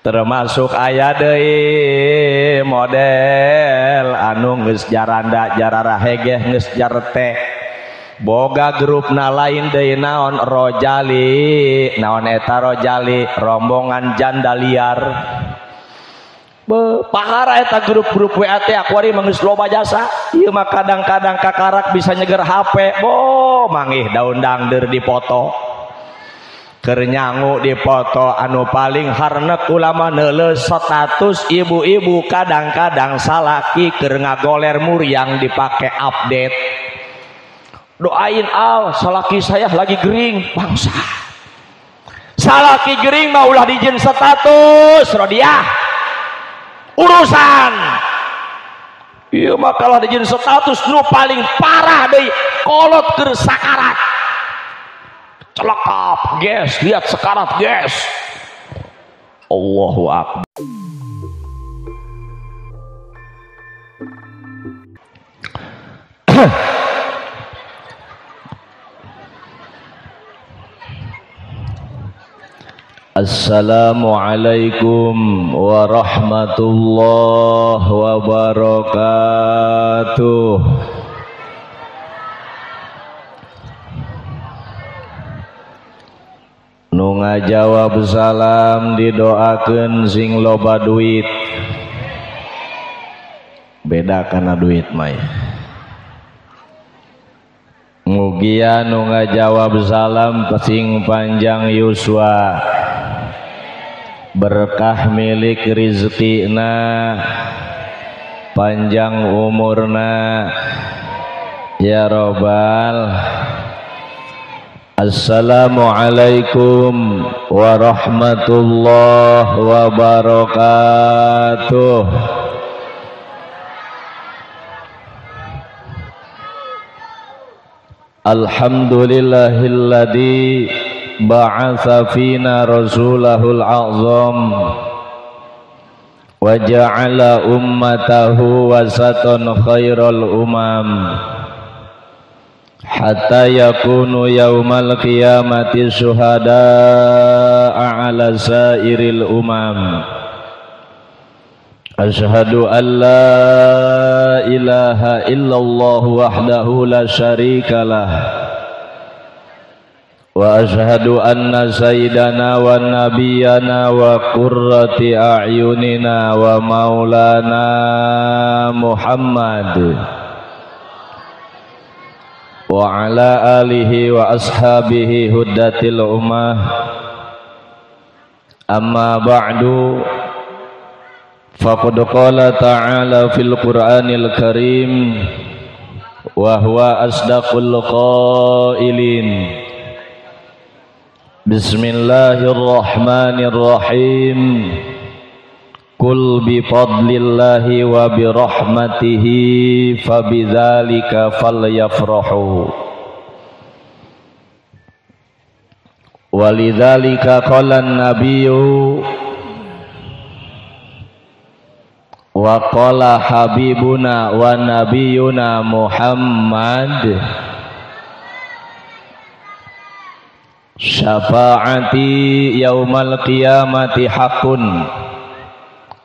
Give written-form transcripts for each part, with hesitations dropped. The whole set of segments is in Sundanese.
Termasuk aya deui model anu geus jaranda jarara hegeh geus jarte. Boga grupna lain deui naon rojali, naon eta rojali, rombongan janda liar. Pahara eta grup-grup WA teh kuari mah geus loba jasa. Ieu mah kadang-kadang kakarak bisa nyeger HP, bo mangih daun dangdeur dipoto. Keur nyangu dipoto anu paling harnek ulama neuleus status ibu-ibu kadang-kadang salaki keur ngagoler muriang dipake update. Doain al salaki saya lagi gering bangsa. Salaki gering mah ulah dijieun status rodiah. Urusan. Ieu mah kalah dijieun status nu paling parah deui kolot keur sakarat. Celakap, guys, lihat sekarat, guys. Allahu Akbar. Assalamualaikum warahmatullahi wabarakatuh. Nu ngajawab salam didoakeun sing loba duit. Beda kana duit mah. Mugia nu ngajawab salam sing panjang yuswa. Berkah milik rizkina, panjang umurna, ya robbal. Assalamualaikum warahmatullahi wabarakatuh. Alhamdulillahilladzi ba'atsa fina rasulahul a'zam wa ja'ala ummatahu wasatan khairal umam hatta yakunu yaumal qiyamati syuhada'a 'ala sairil umam. Asyhadu an la ilaha illallah wahdahu la syarikalah wa asyhadu anna sayyidana wa nabiyyana wa qurrati a'yunina wa maulana Muhammad wa ala alihi wa ashabihi hudatil ummah. Amma ba'du, faqad qala ta'ala fil qur'anil karim wa huwa asdaqul qailin. Bismillahirrahmanirrahim. Kul bi fadlillahi wa bi rahmatihi fabidzalika falyafrahu. Walidzalika qala an-nabiyyu wa qala habibuna wa nabiyyuna Muhammad, syafaati yaumal qiyamati haqqun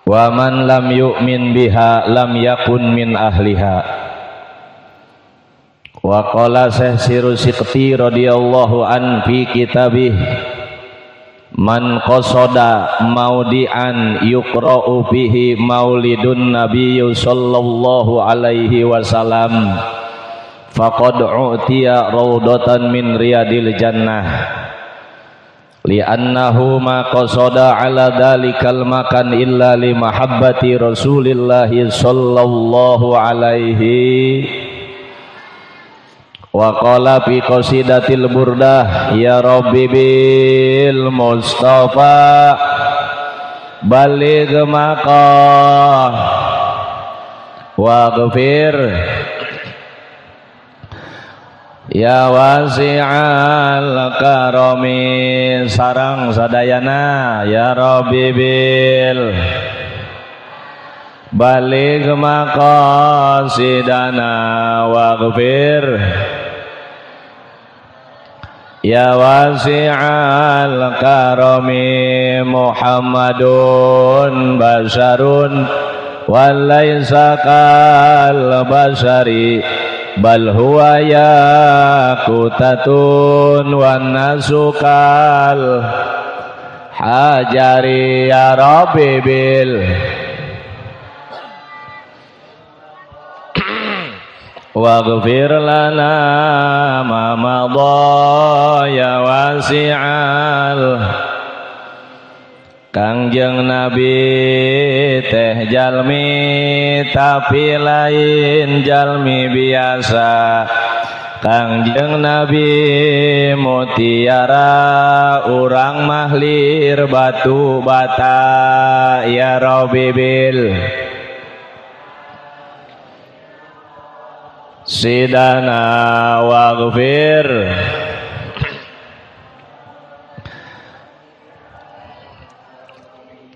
wa man lam yu'min biha lam yakun min ahliha. Wa qala Syekh Sirusiqti radhiyallahu an fi kitabih, man qasada maudi'an yuqra'u fihi maulidun nabiyyu sallallahu alaihi wasallam faqad u'tiya raudatan min riyadil jannah li'annahu ma qasada ala dalikal makan illa li mahabbati rasulillahi sallallahu alaihi. Wa qala fi qasidatil burdah, ya rabbi bil mustafa baligh maqah waghfir ya wasi'al karami. Sarang sadayana ya rabbi bil baligh maqasidana waghfir. Ya wasi'al karami Muhammadun basarun walaysa kal basari bal huwa yakutatun wan nasu kal hajari ya rabbi bil waghfir lana ma madha ya wasi'al. Kangjeng Nabi teh jalmi tapi lain jalmi biasa. Kangjeng Nabi mutiara urang mahlir batu bata ya Rabbi bil sidana waghfir.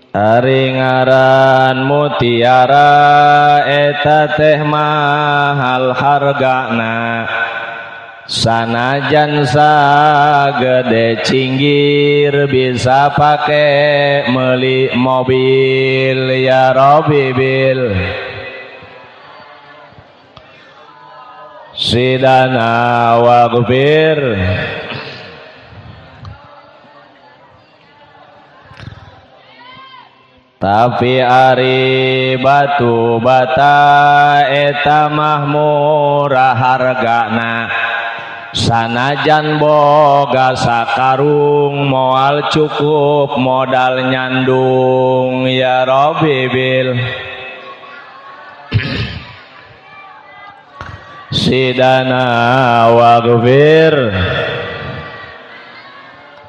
Ari ngaran mutiara eta teh mahal hargana sanajan sagede cinggir bisa pake meuli mobil ya Rabbi bil sidana waghfir. Tapi ari batu bata eta mah murah hargana sanajan boga sakarung moal cukup modal nyandung ya Rabbi bil sidana waghfir.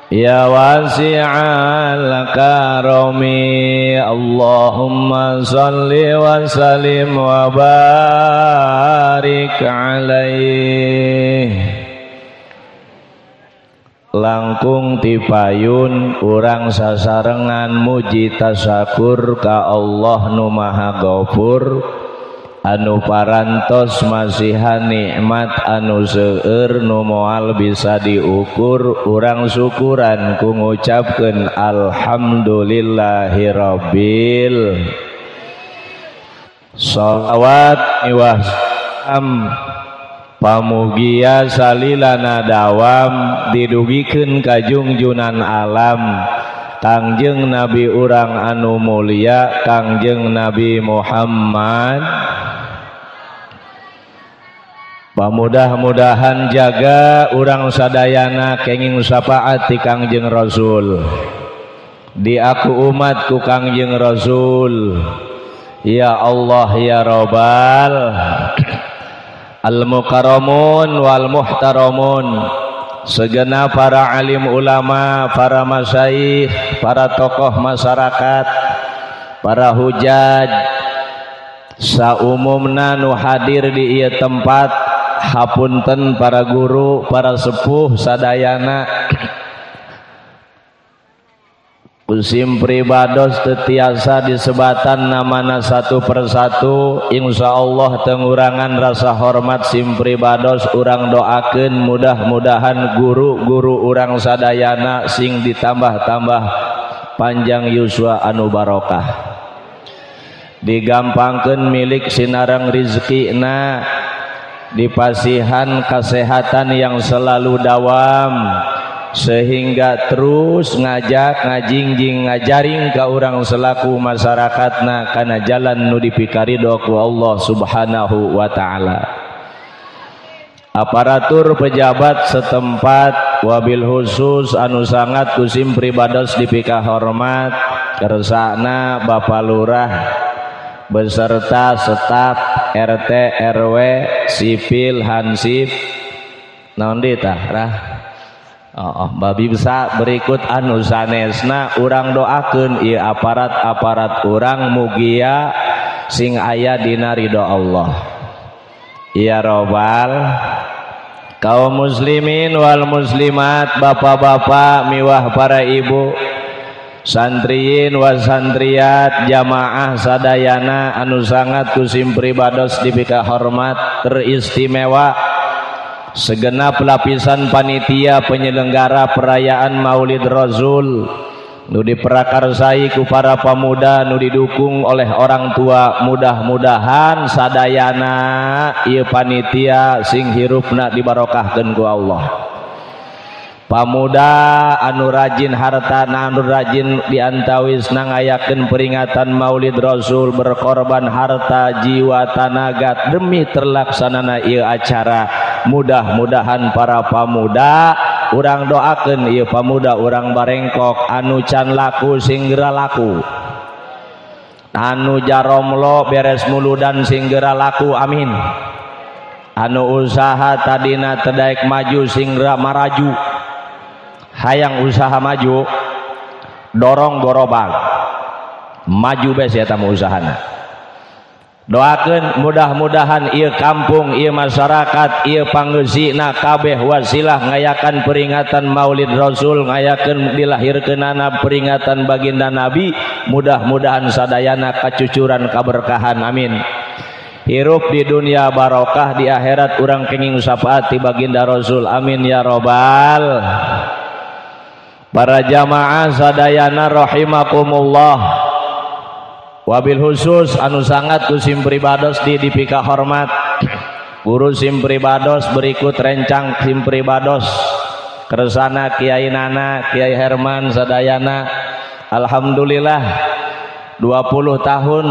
Ya wasi'al karami Allahumma salli wa sallim wa barik alaih. Langkung tipayun urang sasarengan muji tasakur ka Allah nu Maha Ghafur anu parantos masihan nikmat anu seueur nu moal bisa diukur. Urang syukuran ku ngucapkeun alhamdulillahirabbil. Sholawat miwah salam pamugia salilana dawam didugikeun ka jungjunan alam Kangjeng Nabi urang anu mulia Kangjeng Nabi Muhammad. Pamudah-mudahan jaga urang sadayana kenging syafaat ti Kangjeng Rasul. Di aku umat ku Kangjeng Rasul. Ya Allah ya Rabbal al-mukarramun wal muhtaramun. Segenap para alim ulama, para masyayikh, para tokoh masyarakat, para hujaj, saumumna nu hadir di ieu tempat, hapunten para guru, para sepuh sadayana. Kusim pribados tetiasa disebatan namana satu persatu. Insya Allah tengurangan rasa hormat sim pribados urang doakeun mudah-mudahan guru-guru urang sadayana sing ditambah-tambah panjang yuswa anu barokah, digampangkeun milik sinareng rizkina, dipasihan kesehatan yang selalu dawam sehingga terus ngajak ngajingjing ngajaring ka urang selaku masyarakatna kana jalan nu dipikarido ku Allah Subhanahu wa taala. Aparatur pejabat setempat wabil khusus anu sangat kusim pribados dipika hormat kersana Bapak Lurah beserta staf RT RW sipil hansip naon deui tah rah. Oh, babi bisa berikut anu sanesna urang doakeun ieu aparat-aparat urang mugia sing aya dina ridho Allah. Ya robbal kaum muslimin wal muslimat, bapak-bapak miwah para ibu, santriyin wa santriat, jamaah sadayana anu sangat kusim pribados dipika hormat teristimewa. Segenap lapisan panitia penyelenggara perayaan Maulid Rasul nu diprakarsai ku para pemuda nu didukung oleh orang tua, mudah-mudahan sadayana ieu panitia sing hirupna dibarokahkeun ku Allah. Pamuda anu rajin harta anu rajin diantawisna ngayakeun peringatan Maulid Rasul, berkorban harta, jiwa, tanaga demi terlaksanana ieu acara. Mudah-mudahan para pamuda urang doakeun ieu pamuda urang Barengkok anu can laku sing geura laku, anu jaromlo beres muludan sing geura laku, amin. Anu usaha tadina teu daek maju sing geura maraju. Hayang usaha maju, dorong gorobag maju bes ya tamu usahana. Doakeun mudah-mudahan ieu kampung, ieu masyarakat, ieu pangeusina kabeh wasilah ngayakan peringatan Maulid Rasul, ngayakeun dilahirkeunana peringatan baginda Nabi, mudah-mudahan sadayana kacucuran kaberkahan, amin. Hirup di dunia barokah, di akhirat urang kenging syafaat ti baginda Rasul, amin ya robbal. Para jamaah sadayana rahimakumullah, wabil khusus anu sangat ku sim pribados di dipika hormat guru sim pribados, berikut rencang sim pribados kersana Kiai Nana, Kiai Herman sadayana. Alhamdulillah 20 tahun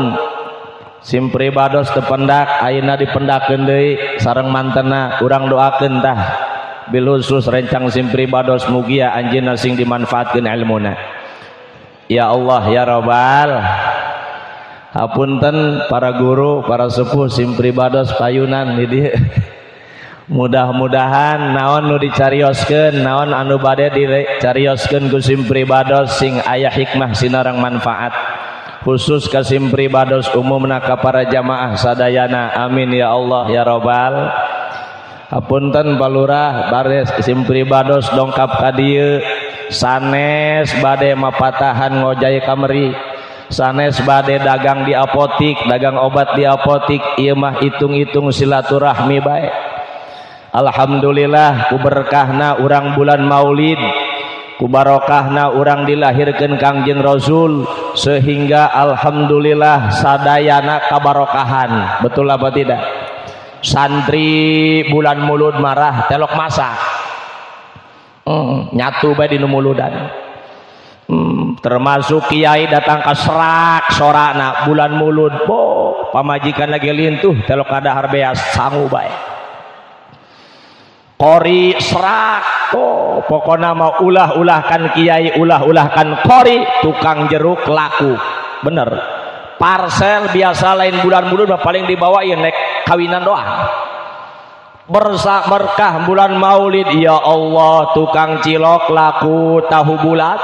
sim pribados tependak, ayeuna dipendakeun deui sareng mantena, urang doakeun tah bil khusus rencang sim pribados mugia anjeunna sing dimanfaatkeun ilmuna. Ya Allah ya Rabbal. Hapunten para guru, para sepuh sim pribados payunan di dieu. Mudah-mudahan naon nu dicarioskeun, naon anu bade dicarioskeun ku sim pribados sing aya hikmah sinareng manfaat. Khusus ka sim pribados umumna ka para jamaah sadayana, amin ya Allah ya Rabbal. Hapunten Palurah bares sim pribados dongkap ka dieu, sanes bade mapatahan ngojay kameri, sanes bade dagang di apotik, dagang obat di apotik, ieu mah hitung-hitung silaturahmi bae. Alhamdulillah ku berkahna urang bulan Maulid, ku barokahna urang dilahirkeun Kangjeng Rasul, sehingga alhamdulillah sadayana kabarokahan. Betul apa tidak? Santri bulan mulud marah telok masak, nyatu bae di nu muludan. Termasuk kiai datang ke serak sorana bulan mulud, bo pamajikan lagi lintuh telok kadahar beas sangu bae. Kori serak, oh pokona mah ulah-ulahkan kiai, ulah-ulahkan kori, tukang jeruk laku. Bener. Parcel biasa lain bulan mulud paling dibawa ya naik kawinan doang. Bersak berkah bulan Maulid, ya Allah tukang cilok laku, tahu bulat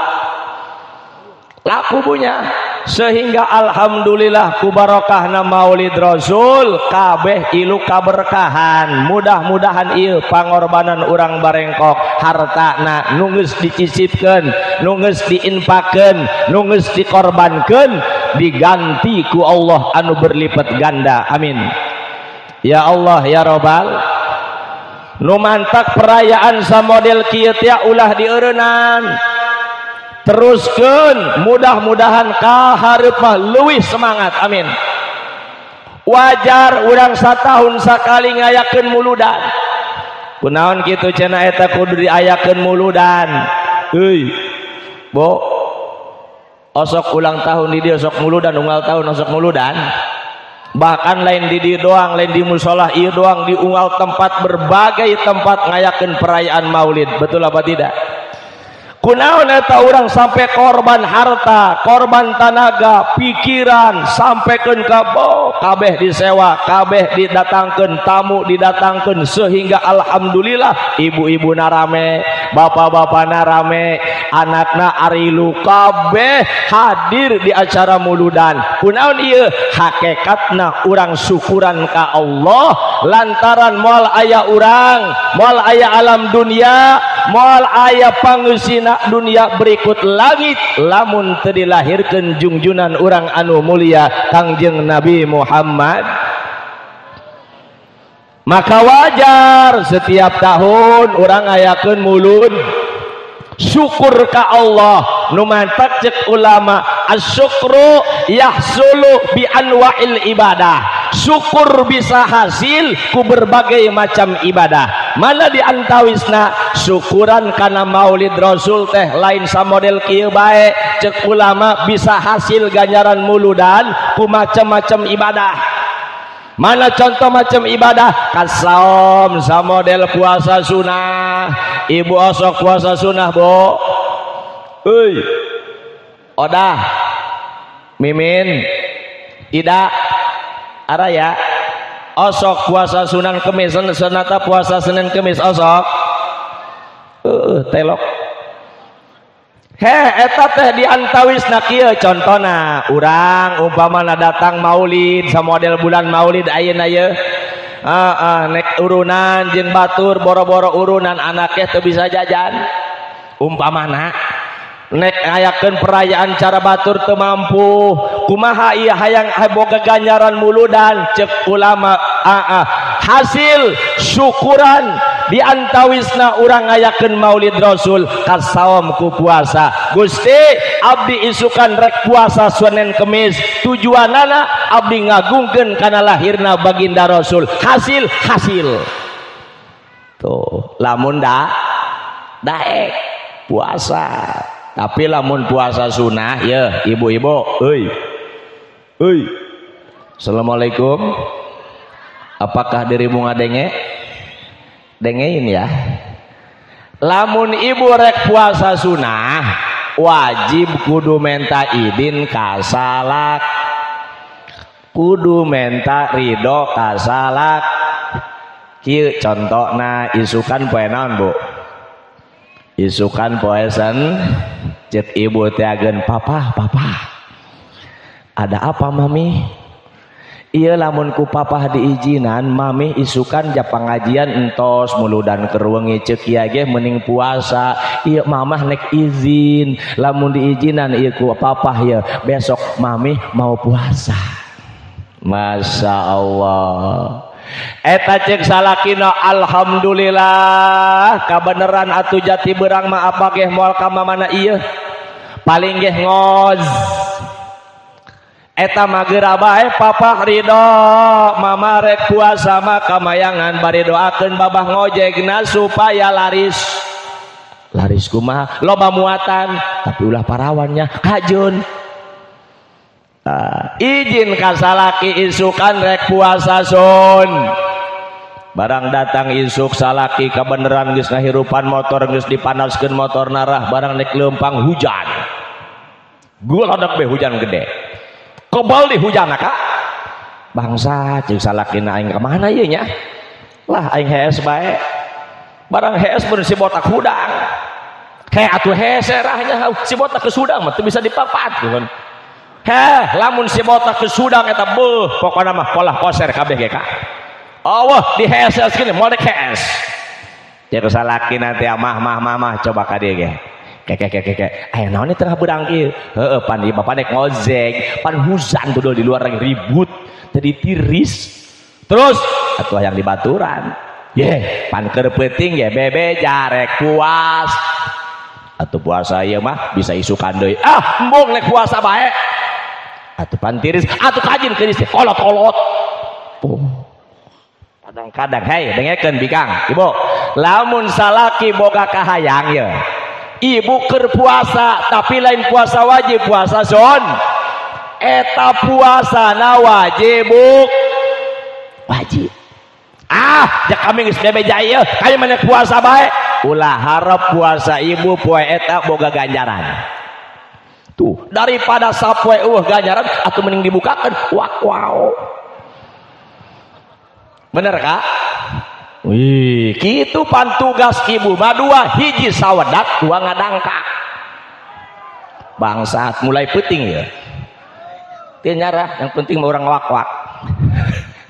laku punya, sehingga alhamdulillah ku barokahna Maulid Rasul kabeh ilu kaberkahan. Mudah-mudahan ieu pangorbanan urang Barengkok, hartana nu geus dicicipkeun, nu geus diinfakeun, nu geus dikorbankeun, diganti ku Allah anu berlipat ganda, amin ya Allah ya Robbal. Nu mantak perayaan samodel kieu teh ulah dieureunnan, teruskeun, mudah-mudahan kahareup mah leuwih semangat, amin. Wajar urang satahun sakali ngayakeun muludan. Kunaon kitu cenah eta kudu diayakeun muludan. Euy bo, osok ulang tahun di dieu sok muludan, unggal tahun osok muludan. Bahkan lain di dieu doang, lain di musola ieu doang, di unggal tempat, berbagai tempat ngayakeun perayaan Maulid. Betul apa tidak? Kunaon eta urang sampai korban harta, korban tanaga, pikiran, sampaikan ka kabeh disewa, kabeh didatangkeun, tamu didatangkeun, sehingga alhamdulillah ibu-ibu narame, bapak-bapak narame, anakna arilu kabeh hadir di acara muludan. Kunaon ieu hakikatna urang syukuran ka Allah lantaran moal aya urang, moal aya alam dunia, moal aya pangeusina dunia berikut langit lamun teu dilahirkeun jungjunan urang anu mulia Kangjeng Nabi Muhammad. Maka wajar setiap tahun orang ngayakeun mulud syukur ka Allah. Nu mantak cek ulama asyukru yahsulu bi anwa'il ibadah. Syukur bisa hasil ku berbagai macam ibadah. Mana di antawisna syukuran kana maulid rasul teh lain samodel kieu bae. Cek ulama bisa hasil ganjaran muludan ku macam-macam ibadah. Mana contoh macam ibadah? Kasaom samodel puasa sunah. Ibu osok puasa sunah, Bu. Euy. Odah. Mimin. Ida. Araya. Osok puasa sunan kemis, sunata puasa Senin Kemis osok. Telok. Heh, eta teh diantawisna kieu contona. Urang umpamana datang maulid samodel bulan maulid ayeuna ye. Nek urunan jeung batur boro-boro urunan anaknya teu bisa jajan. Umpamana nek ngayakeun perayaan cara batur teu mampu, kumaha ieu hayang boga ganjaran muludan cek ulama hasil syukuran diantawisna urang ngayakeun maulid rasul kasaom ku puasa. Gusti abdi isukan rek puasa Senin Kemis, tujuanana abdi ngagungkeun kana lahirna baginda rasul. Hasil hasil tuh lamun da daek puasa. Tapi lamun puasa sunah ya ibu-ibu, euy. Euy. Assalamualaikum. Apakah dirimu ngadenge? Dengein ya. Lamun ibu rek puasa sunah wajib kudu menta idin ka salak. Kudu menta ridho ka salak. Kieu contona isukan poe naon, Bu? Isukan poe cek ibu teh ageun papa, papa. Ada apa mami? Iya lamun ku papah diizinan mami isukan ja pangajian entos muludan keur wengi ceuk ieu ge mending puasa. Ieu mamah nek izin, lamun diizinan ieu ku papah ieu besok mami mau puasa. Masya Allah. Eta cek salakina alhamdulillah kabeneran atuh jati berang mah apa geh moal ka mamana ieu paling geh ngoz. Eta mah geura bae papah ridho mama rek puasa mah kamayangan bari doakeun babah ngojegna supaya laris. Laris kumaha loba muatan tapi ulah parawannya kajun. Izin ka salaki isukan rek puasa sun. Barang datang isuk salaki kabeneran geus ngahirupan motor geus dipanaskeun motor narah barang nek leumpang hujan. Guladak be hujan gede. Kebal di hujan kak. Bangsa jeung salakina aing ka mana ieu nya? Lah aing hees bae. Barang hees pun si botak hudang. Heh atuh hees erahnya si botak ke sudang mah teu bisa dipapat kan. Heh lamun si botak ke sudang eta beuh pokona mah polah koser kabeh ge kak. Allah di hees gini moal dek hees. Jeung salakina teh mah mah mah coba ka dieu ge. Keke keke keke aya naon di tengah beurang kieu? Heueuh pan ieu bapak nek ngojek, pan hujan tuh di luar lagi ribut, tadi tiris. Terus atuh yang dibaturan. Ye, pan keur peuting ye bebe jarek puas. Atuh puasa ieu mah bisa isukan deui. Ah, embung nek puasa bae. Atuh pan tiris, atuh kajin tiris kolot-kolot. Oh. Kadang-kadang hei dengekeun bikang, ibu. Lamun salaki boga kahayang ye. Ibu keur puasa tapi lain puasa wajib, puasa son. Eta puasana wajib, wajib. Ah, jak kami geus bebeja ieu, kami mah puasa bae. Ulah harap puasa ibu poe eta boga ganjaran. Tuh, daripada sapoe eueuh ganjaran atuh mending dibukakeun wak wow. Bener Kak? Wih, kitu pan tugas ibu mah dua, hiji sawedak, dua ngadangkak. Bangsat mulai penting ya. Teu nyarah, yang penting mah urang wak-wak.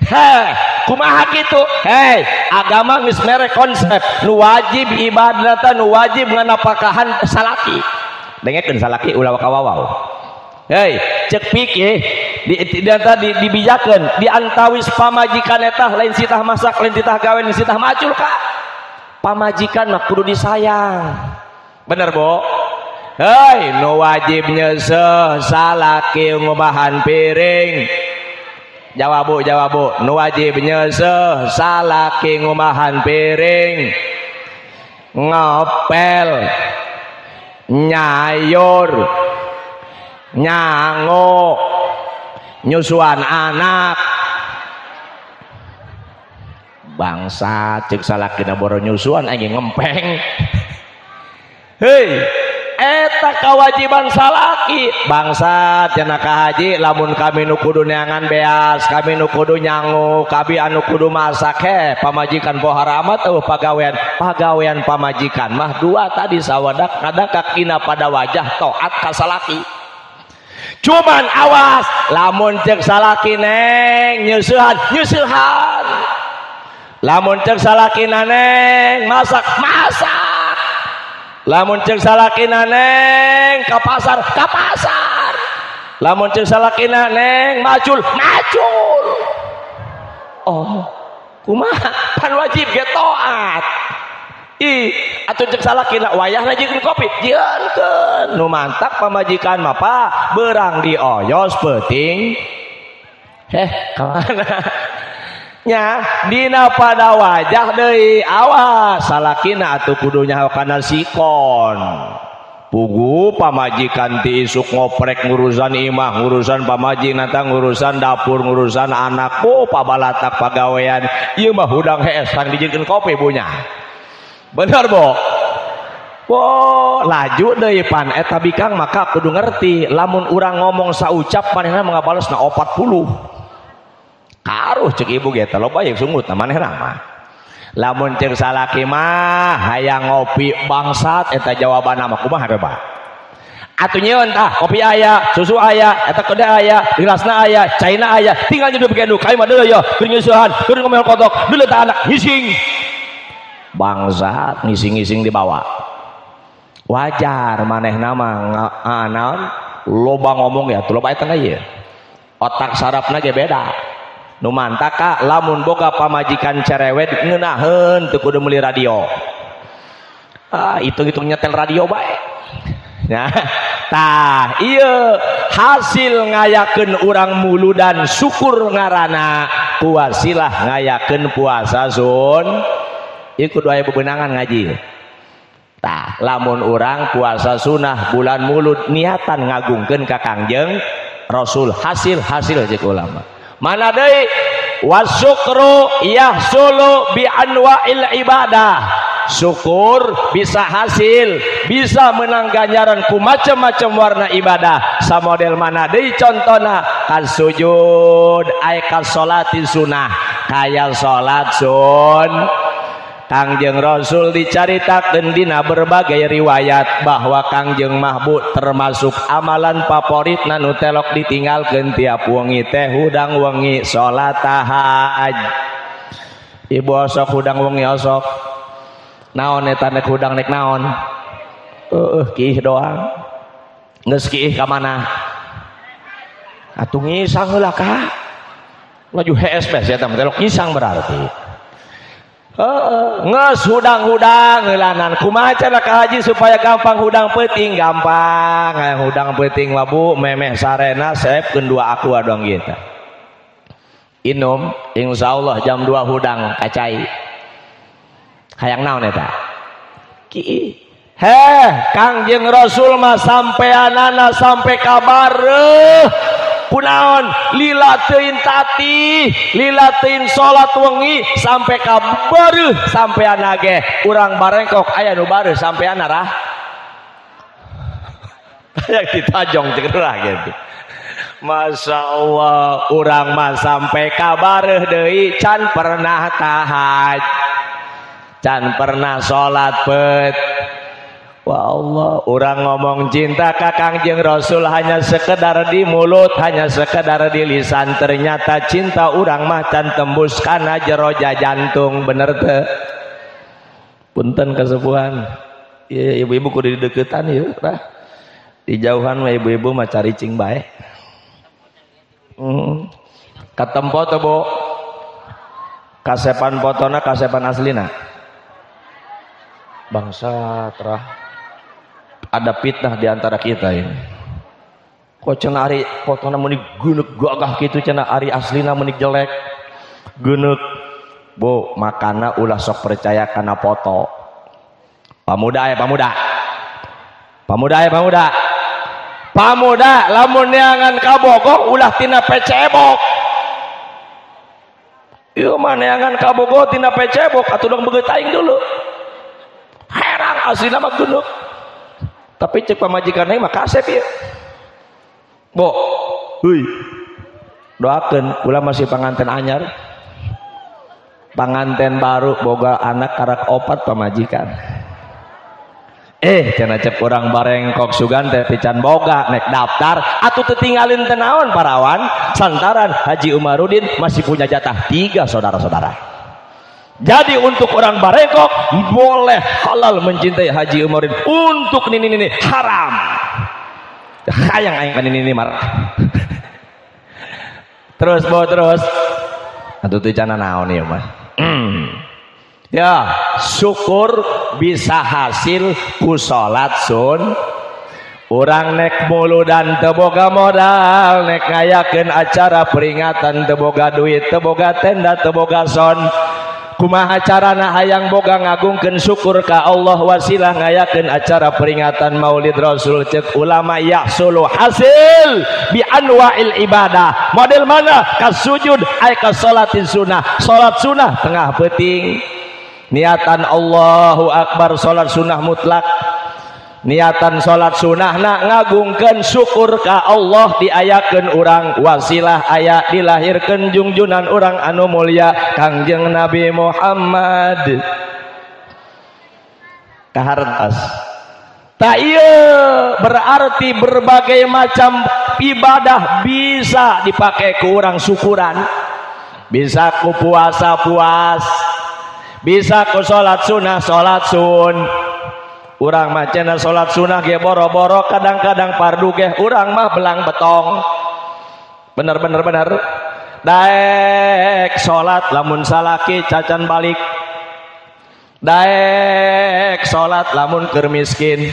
Heh, kumaha kitu? Hei, agama geus mere konsep nu wajib ibadah nu wajib nganapakahan salaki. Dengekeun salaki ulah wakawawaw. Hei, cek pikir di tadi dibijakeun di antawis pamajikan eta lain sitah masak, lain titah gawe, lain sitah macul kak. Pamajikan mah kudu disayang. Bener, Bo? Hei, nu wajib nyeuseuh salaki ngubahan piring. Jawab, Bu, jawab, Bu. Nu wajib nyeuseuh salaki ngubahan piring. Ngepel, nyayur, nyango, nyusuan anak. Bangsa cek salakina boro nyusuan aing ngempeng. Hei, eta kewajiban salaki. Bangsa cenah ka haji lamun kami nu kudu neangan beas, kami nu kudu nyangu, kami anu kudu masak. He, pamajikan pohara amat eueuh pagawean. Pagawean pamajikan mah dua tadi sawadak kadang kakina pada wajah taat ka salaki. Cuman awas lamun cek salaki neng nyeusehan, nyeusehan. Lamun cek salaki neng masak, masak. Lamun cek salakina neng ka pasar, ka pasar. Lamun cek salakina neng macul, macul. Oh, kumaha? Pan wajib ge taat. Ih, atuh cek salakina wayahna jieun kopi, jieunkeun. Nu mantak pamajikan mah Pak, beurang dioyos peuting. Heh, ka mana? Nya dina pada wajah deui awas salakina atuh kudu nyaho kana sikon. Pugu pamajikan ti isuk ngoprek ngurusan imah, ngurusan pamajikan nata, ngurusan dapur, ngurusan anak, oh pabalatak pagawean. Ieu mah hudang hees tang dijieunkeun kopi bunya. Bener, Bo? Bo, laju deui pan eta bikang maka kudu ngerti lamun urang ngomong saucap manehna ngabalesna 40. Karuh cek ibu ge teh loba yang sungut manehna mah. Lamun cek salaki mah hayang ngopi bangsat eta jawabanna mah kumaha coba? Atuh nyeun tah kopi aya, susu aya, eta kode aya, gelasna aya, caina aya, tinggal nyeduh begendu kai mah deui keur nyeusehan, keur ngomel kotok, deuleu tah anak ngising. Bangsat ngising-ngising dibawa. Wajar manehna mah naon loba ngomong ya, loba eta ieu. Otak sarafna ge beda. Nu mantak ka lamun boga pamajikan cerewet ngeunaheun teu kudu meuli radio. Ah, hitung-hitung nyetel radio bae. Nah, tah ieu hasil ngayakeun urang muludan syukur ngaranna kuwasilah ngayakeun puasa sun. Ieu kudu aya bebenangan ngaji. Tah, lamun urang puasa sunah bulan mulud niatan ngagungkeun ka Kangjeng Rasul, hasil-hasil cek ulama. Mana deui wasyukru yahsulu bi anwa'il ibadah. Syukur bisa hasil, bisa menang ganjaran ku macam-macam warna ibadah. Samodel mana deui contona kasujud ay kasolati sunah, kaya salat sun. Kangjeng Rasul dicaritakeun dina berbagai riwayat bahwa Kangjeng Mahbub termasuk amalan favoritna nu telok ditinggalkeun tiap wengi teh hudang wengi salat tahajud. Ibu osok hudang wengi osok. Naon eta nek hudang nek naon? Heueuh kiih doang. Geus kiih ka mana? Atuh ngisang heula ka. Laju hees bes eta mah telok ngisang berarti. Nges hudang-hudang heulanan kumaha cara ka haji supaya gampang hudang peuting? Gampang hudang peuting mah Bu memeh sarena seepkeun dua aqua doang kita inum insyaallah jam 2 hudang kacai hayang naon eta ki heh Kangjeng Rasul mah sampeanana sampai kabareuh kunaon lila teuing tati lila teuing salat wengi sampai ka bareuh sampean ge urang barengkok aya nu bareuh sampean rah aya ditajong jeung rah gitu. Masya Allah urang mah sampai ka bareuh deui can pernah tahajud, can pernah salat peut. Wah Allah, orang ngomong cinta ka Kangjeng Rasul hanya sekedar di mulut, hanya sekedar di lisan. Ternyata cinta orang mah can tembus kana jero jantung. Bener teu? Punten kesepuhan. Ibu-ibu kudu dideketan ieu rah. Di jauhan mah ibu-ibu mah caricing bae. Katempo teu Bu? Kasepan fotona kasepan aslina. Bangsa terah. Ada fitnah di antara kita ini. Kok cenah ari fotona meuni geuneuk gagah kitu cenah ari aslina meuni jelek. Geuneuk. Bu, makana ulah sok percaya kana foto. Pamuda ya pamuda. Pamuda ya pamuda. Pamuda lamun neangan kabogoh ulah tina pecebok. Ieu mah neangan kabogoh tina pecebok atuh dong beungeut aing dulu. Herang aslina mah geuneuh. Tapi cek pamajikan aing mah kasep ieu. Bo, heuy. Doakeun ulah masih panganten anyar. Panganten baru boga anak karak opat pamajikan. Cenah cek urang Barengkok sugan teh pican boga nek daftar atuh teu tinggalin teu naon parawan santaran Haji Umarudin masih punya jatah 3 saudara-saudara. Jadi untuk orang Barengkok boleh halal mencintai Haji Umarudin, untuk nini-nini haram. Hayang aing ka nini-nini marah. Terus bo terus. Atuh teu cana naon ieu mah. Ya, syukur bisa hasil ku salat sun. Urang nek muludan teu boga modal, nek ngayakeun acara peringatan teu boga duit, teu boga tenda, teu boga son. Kumaha carana hayang boga ngagungkeun syukur ka Allah wasilah ngayakeun acara peringatan Maulid Rasul cek ulama yahsulu hasil bi anwa'il ibadah. Model mana? Kasujud ay ka salatin sunnah. Salat sunnah tengah peuting. Niatan Allahu Akbar salat sunnah mutlak. Niatan salat sunnahna ngagungkeun syukur ka Allah diayakeun urang wasilah aya dilahirkeun jungjunan urang anu mulia Kangjeng Nabi Muhammad. Kahartos. Ta ieu berarti berbagai macam ibadah bisa dipakai ku urang syukuran. Bisa ku puasa puas, bisa ku salat sunnah salat sun. Urang mah cenah salat sunah ge boro-boro kadang-kadang fardu ge urang mah belang betong. Bener bener bener. Daek salat lamun salaki cacan balik. Daek salat lamun keur miskin.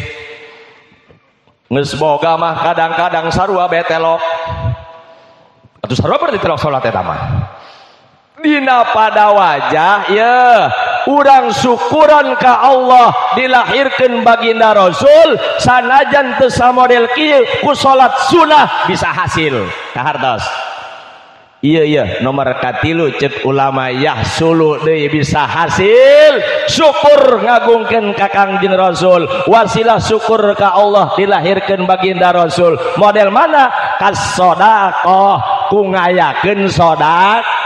Geus boga mah kadang-kadang sarua be telok. Atuh sarua berarti telok salat eta mah. Dina pada wajah ya urang syukuran ka Allah dilahirkeun baginda Rasul sanajan teu samodel kieu ku salat sunah bisa hasil kahartos. Iya iya nomor katilu cek ulama yahsulu deui bisa hasil syukur ngagungkeun ka Kangjeng Rasul wasilah syukur ka Allah dilahirkeun baginda Rasul model mana kasedekah ku ngayakeun sedekah.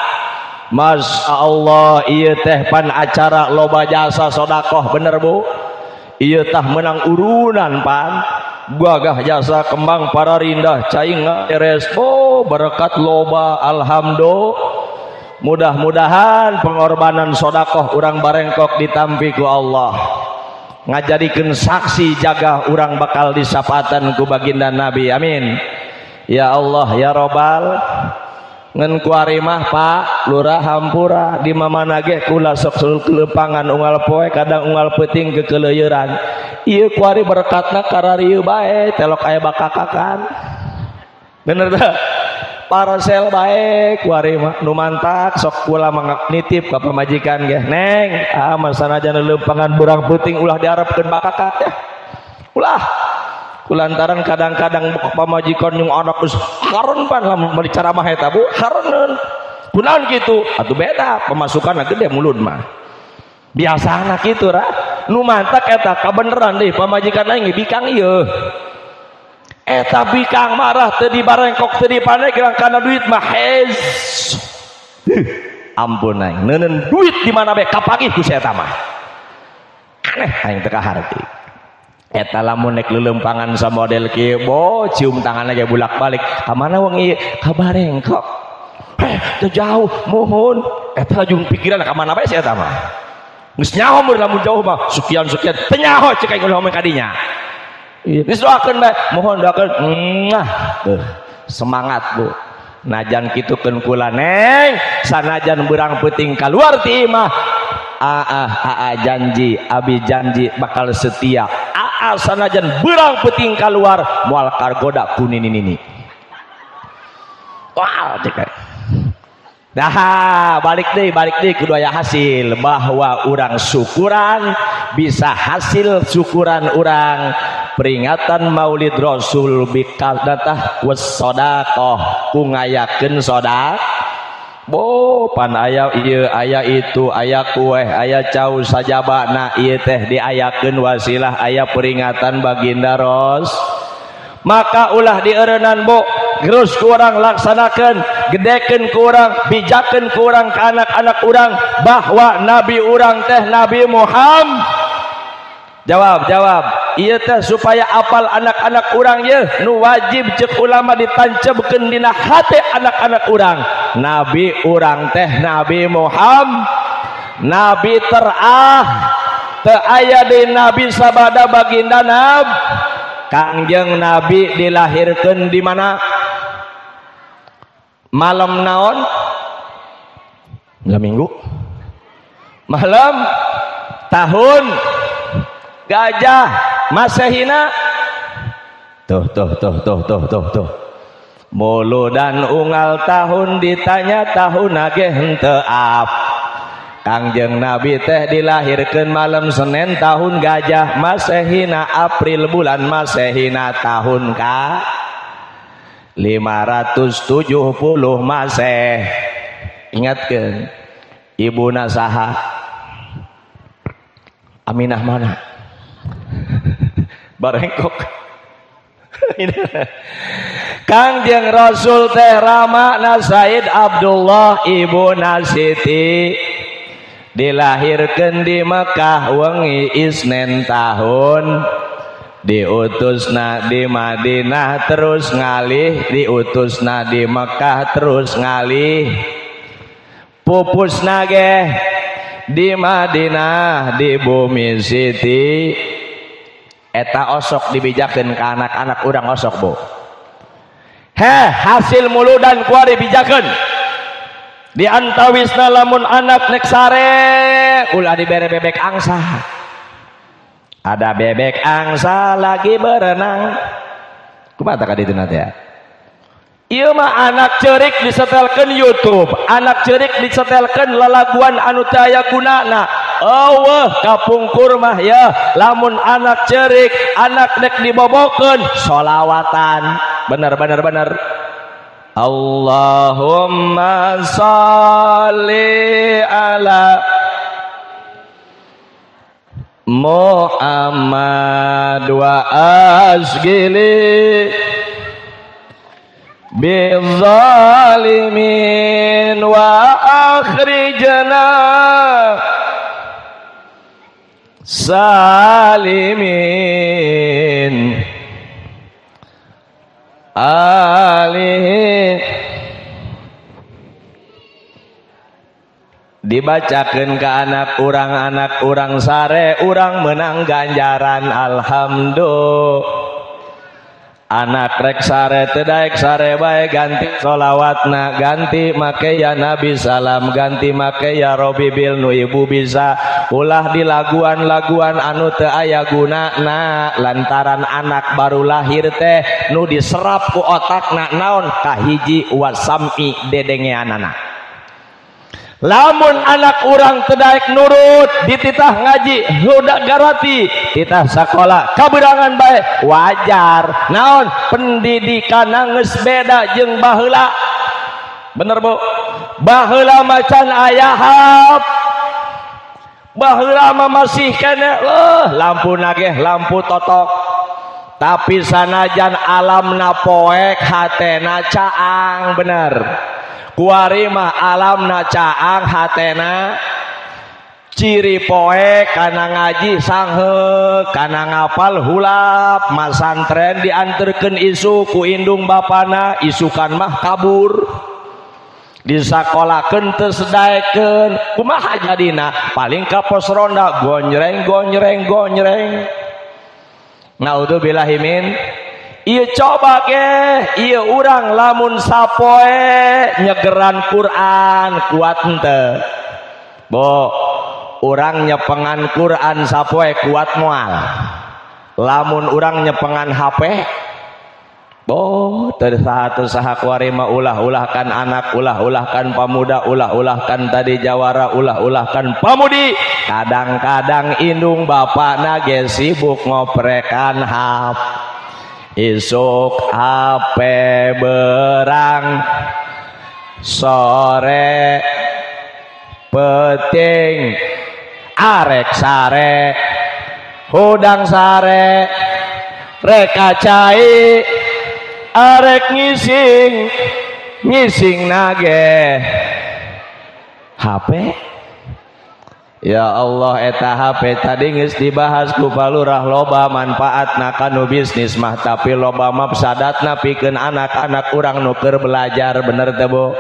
Masya Allah iya teh pan acara loba jasa sodakoh bener bu. Iya tah menang urunan pan gagah jasa kembang para rindah cai ngares oh berkat loba alhamdulillah. Mudah-mudahan pengorbanan sodakoh urang Barengkok ditampi ku Allah ngajadikeun saksi jaga urang bakal disapatan ku baginda Nabi amin ya Allah ya Robbal. Ngan kuari mah Pak Lurah hampura di mamana ge kula sok kelepangan unggal poe kadang unggal peuting kekeleueuran ieu kuari berkatna kararieu bae telok aya bakakakan bener teu parasel bae kuari mah nu mantak sok kula mah nitip ka pamajikan ge neng ah mah sanajan leumpangan burang peuting ulah diharapkeun bakakak ya ulah kulantaran kadang-kadang pamajikan yang anak geus hareun pan lamun meuli ceramah eta bu hareun kunaon kitu atuh beda pemasukanna gede mulut mah biasana kitu ra nu mantak eta kabeneran deui pamajikan aing bikang ieu eta bikang marah teu di Barengkok teu di Pandeglang kana duit mah hez ampun aing neuneun duit di mana bae kapagih ku si eta mah aneh aing teu kaharti. Eta lamun nek leuleumpangan samodel kieu bo cium tangan ge bulak-balik ka mana wong ieu ka Barengkok teu jauh mohon eta lajung pikiran ka mana bae si eta mah geus nyaho mun lamun jauh mah sekian-sekian teu nyaho cek aing ngomong ka dinya Geus doakeun bae, mohon doakeun. Nah, semangat Bu. Najan kitukeun kula neng, sanajan beurang peuting kaluar ti imah. Aa aa janji, abi janji bakal setia. Aa sanajan beurang peuting kaluar moal kargoda ku nini-nini. Wah, cek. Nah, balik deui kudu aya hasil bahwa urang syukuran bisa hasil syukuran urang peringatan Maulid Rasul bikadatah was sedekah ku ngayakeun sedekah. Bo pan aya ieu aya itu aya kueh aya cau sajabana ieu teh diayakeun wasilah aya peringatan baginda Ros. Maka ulah dieureunnan bo, terus ku urang laksanakeun, gedekeun ku urang, bijakeun ku urang ka anak-anak urang bahwa nabi urang teh Nabi Muhammad. Jawab, jawab. Ieu teh supaya apal anak-anak urang ye nu wajib ceuk ulama ditancebkeun dina hate anak-anak urang. Nabi urang teh Nabi Muhammad, nabi terah, teu aya deui nabi sabada baginda nab. Kangjeng Nabi dilahirkeun di mana? Malam naon? Malam Minggu. Malam tahun gajah Masehina. Tuh tuh tuh tuh tuh tuh tuh. Muludan unggal tahun ditanya tahun ge henteu ap. Kangjeng Nabi teh dilahirkeun malam Senin tahun gajah Masehina April bulan Masehina tahun ka 570 Maseh. Ingatkeun ibuna saha? Aminah mana? Barengkok. Kangjeng Rasul teh ramana Said Abdullah ibuna Siti. Dilahirkeun di Mekah wengi Isnen tahun diutusna di Madinah terus ngalih, diutusna di Mekah terus ngalih, pupusna ge di Madinah di bumi Siti. Eta osok dibijakeun ka anak-anak urang osok bu. Heh, hasil muludan kuari bijakeun. Di antawisna lamun anak nek sare ulah dibere bebek angsa. Ada bebek angsa lagi berenang. Kumaha ka ditu teh? Ieu mah anak ceurik disetelkeun YouTube, anak ceurik disetelkeun lalaguan anu teu aya gunana. Eueuh kapungkur mah ya, lamun anak ceurik, anak nek dibobokeun solawatan. Bener bener bener. Allahumma sholli ala Muhammad wa asgili bizzalimin wa akhrijna salimin alihi. Dibacakeun ka anak urang sare urang menang ganjaran alhamdulillah. Anak rek sare teu daek sare bae ganti sholawatna, ganti make ya Nabi salam, ganti make ya Robi bil nu ibu bisa. Ulah dilaguan-laguan anu teu aya gunana lantaran anak baru lahir teh nu diserap ku otakna naon kahiji wasami dedengeanana. Lamun anak urang teu daek nurut dititah ngaji hudak garati, titah sakola kaberangan bae wajar. Naon pendidikan geus beda jeung baheula. Bener bu? Baheula macan aya hap, baheula mah masih keneh lampu nageh lampu totok. Tapi sanajan alamna poek hatena caang. Bener. Kuari mah alamna caang hatena ciri poek kana ngaji sanghe kana ngapal hulap. Masantren dianterkeun isu ku indung bapana, isukan mah kabur. Disakolakeun teu sedaekeun kumaha jadina paling ka pos ronda gonjreng gonjreng gonjreng. Naudzubillahi min. Ieu coba ge ieu urang lamun sapoe nyegeran Quran kuat henteu. Bo urang nyepengan Quran sapoe kuat moal. Lamun urang nyepengan HP bo teu saha kuari mah ulah-ulahkan anak, ulah-ulahkan pamuda, ulah-ulahkan tadi jawara, ulah-ulahkan pamudi. Kadang-kadang indung bapakna ge sibuk ngoprekan HP. Isuk HP berang, sore peting, arek sare, hudang sare, reka cai, arek ngising, ngising nage HP. Ya Allah eta HP tadi geus dibahas ku palurah loba manfaatna kanu bisnis mah tapi loba mafsadatna pikeun anak-anak urang nu keur belajar bener teu Bu?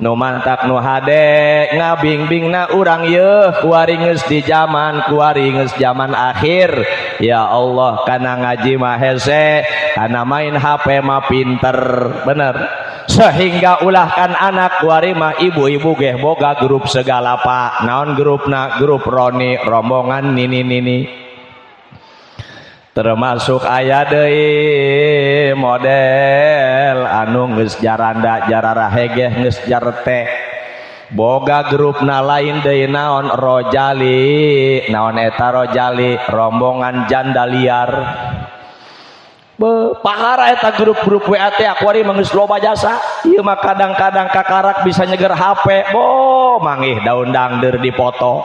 Nu mantak nu hade ngabingbingna urang yeuh kuari geus di zaman kuari geus zaman akhir. Ya Allah kana ngaji mah hese kana main HP mah pinter bener. Sehingga ulahkan anak kuari mah ibu-ibu geh boga grup segala pak naon grupna grup Roni rombongan nini nini termasuk aya deui model anu geus jaranda jararahegeh geus jarte boga grupna lain deui naon rojali naon eta rojali rombongan janda liar. Pahara eta grup-grup WA teh kuari mah geus loba jasa. Ieu mah kadang-kadang kakarak bisa nyeger HP. Bo mangih daun dangdeur dipoto.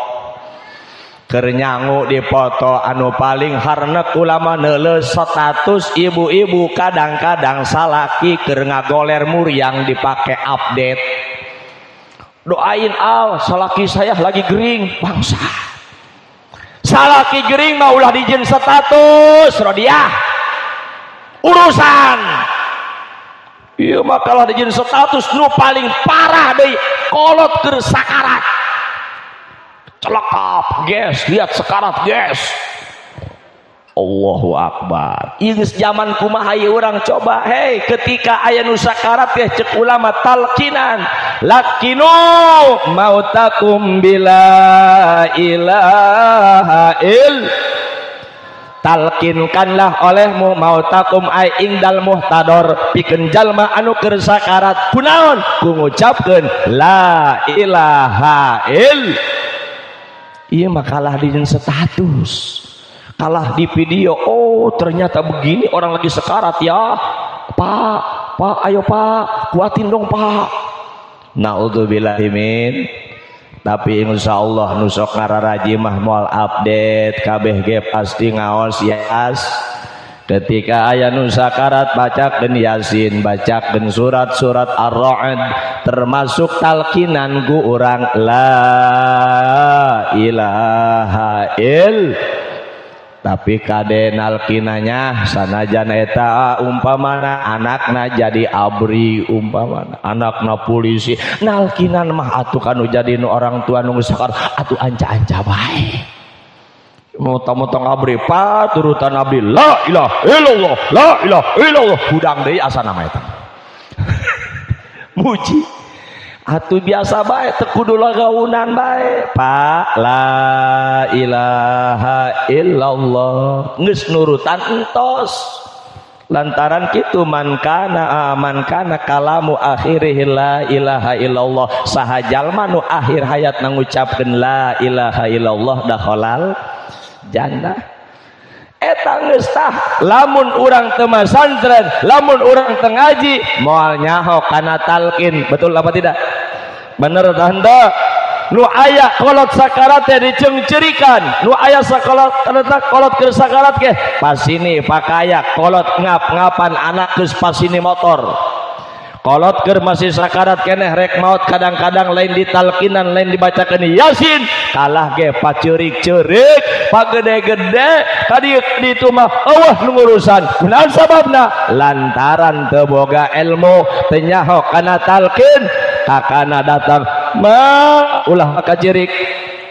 Keur nyangu dipoto anu paling harnek ulama neuleus status ibu-ibu kadang-kadang salaki keur ngagoler muriang dipake update. Doain al salaki saya lagi gering bangsa. Salaki gering mah ulah dijieun status rodiah. Urusan ieu mah kalah dijieun status nu paling parah deui kolot keur sakarat celekap guys lihat sekarat guys. Allahu akbar. Ieu geus zaman kumaha ieu urang coba hei ketika aya nu sakarat teh cek ulama talqinan lakinu mautakum bila ilaha ill talkinkanlah olehmu mautakum ai indal muhtador pikeun jalma anu keur sakarat kunaon ku ngucapkeun la ilaha ill. Ieu mah kalah di status kalah di video. Oh ternyata begini orang lagi sekarat ya Pak, Pak ayo Pak kuatin dong Pak. Naudzubillahi min. Tapi insya Allah nusok ngararaji mah moal update kabeh ge pasti ngaos yas. Ketika aya nu sakarat bacakeun Yasin, bacakeun surat-surat Ar-Ra'd termasuk talqinan ku urang la ilaha ill. Tapi kade nalkinanya sanajan eta umpamana anakna jadi abri umpamana anakna polisi nalkinan mah atuh kanu jadi nu orang tua nu sakar atuh anca-anca bae motong-motong abri paturutan abdi la ilaha illallah la ilaha illallah hudang deui asana mah eta muji atuh biasa bae teu kudu lagaunan bae Pak la ilaha illallah geus nurutan entos lantaran kitu man kana kalamu akhirih la ilaha illallah saha jalma nu akhir hayat ngucapkeun la ilaha illallah dakhalal jannah. Eta geus tah lamun urang teu masantren lamun urang teu ngaji moal nyaho kana talqin betul apa tidak? Bener tah henteu? Nu aya kolot sakarat teh diceungceurikan nu aya sakolot kolot keur sakarat ge pasini pakaya kolot ngap-ngapan anak geus pasini motor kolot keur masih sakarat keneh rek maot kadang-kadang lain ditalkinan lain dibacakeun Yasin kalah ge paceurik-ceurik pagede-gede tadi ditu mah eueuh nu ngurusan kunaon sababna lantaran teu boga ilmu teu nyaho kana talqin kakana datang ma ulah kacirik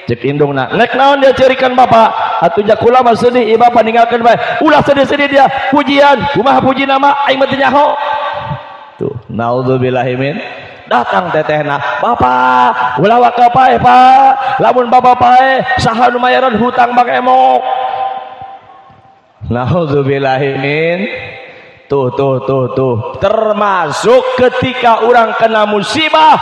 cek indungna nek naon dia cirikan bapak Atuh kula mah sedih ieu bapak ninggalkeun bae. Ulah sedih-sedih dia. Pujian, kumaha puji nama aing mah teu nyaho. Tuh, naudzubillahi min. Datang tetehna, bapak, ulah waka paeh pak. Lamun bapak paeh, saha nu mayaran hutang Bang Emok. Naudzubillahi min. Tuh tuh tuh tuh. Termasuk ketika orang kena musibah,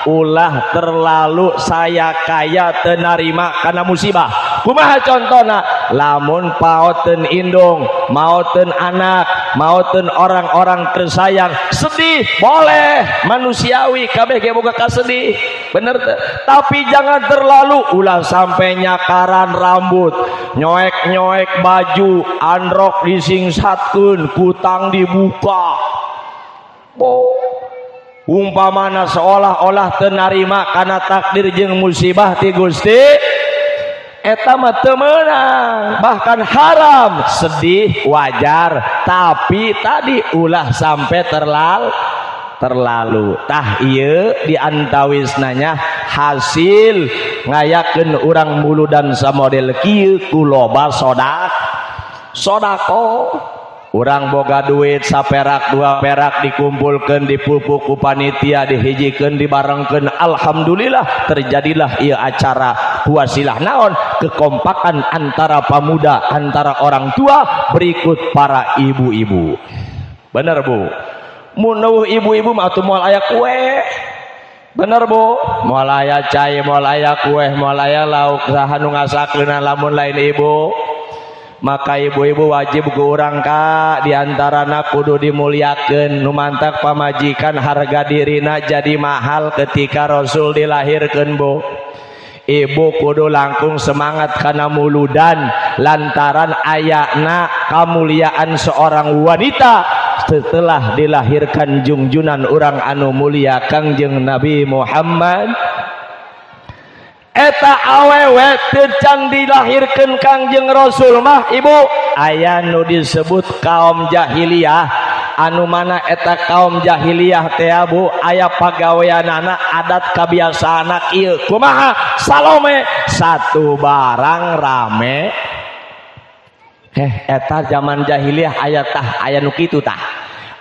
ulah terlalu saya kaya tenarima karena musibah. Kumaha contona? Lamun paoten indung, maoten anak, maoten orang-orang tersayang, sedih boleh, manusiawi kabeh ge boga kasedih, bener teu? Tapi jangan terlalu, ulah sampai nyakaran rambut, nyoek-nyoek baju, androk disingsatkeun, kutang dibuka. Bo umpamana seolah-olah teu narima kana takdir jeung musibah ti Gusti, eta mah teu meunang, bahkan haram. Sedih wajar, tapi tadi ulah sampai terlalu. Tah ieu diantawisnanya hasil ngayakeun urang muludan samodel kieu ku loba sodako. Urang boga duit saperak dua perak dikumpulkeun, dipupuk ku panitia, dihijikeun, dibarengkeun. Alhamdulillah terjadilah ieu acara wasilah naon kekompakan antara pemuda, antara orang tua, berikut para ibu-ibu. Bener bu, mun eueuh ibu-ibu mah atuh moal aya kue. Bener bu, moal aya cai, moal aya kue, moal aya lauk, saha nu ngasakeunna lamun lain ibu. Maka ibu-ibu wajib ku urang ka diantarana kudu dimuliakeun. Nu mantak pamajikan harga dirina jadi mahal ketika Rasul dilahirkeun bu. Ibu kudu langkung semangat kana muludan lantaran ayana kamuliaan seorang wanita setelah dilahirkan jungjunan urang anu mulia Kangjeng Nabi Muhammad. Eta awewe teu can dilahirkeun Kangjeng Rasul mah ibu aya nu disebut kaum jahiliyah, anu mana eta kaum jahiliyah teh bu aya pagaweanana adat kabiasaana ieu kumaha Salome satu barang rame. Eta zaman jahiliyah aya tah aya nu kitu tah,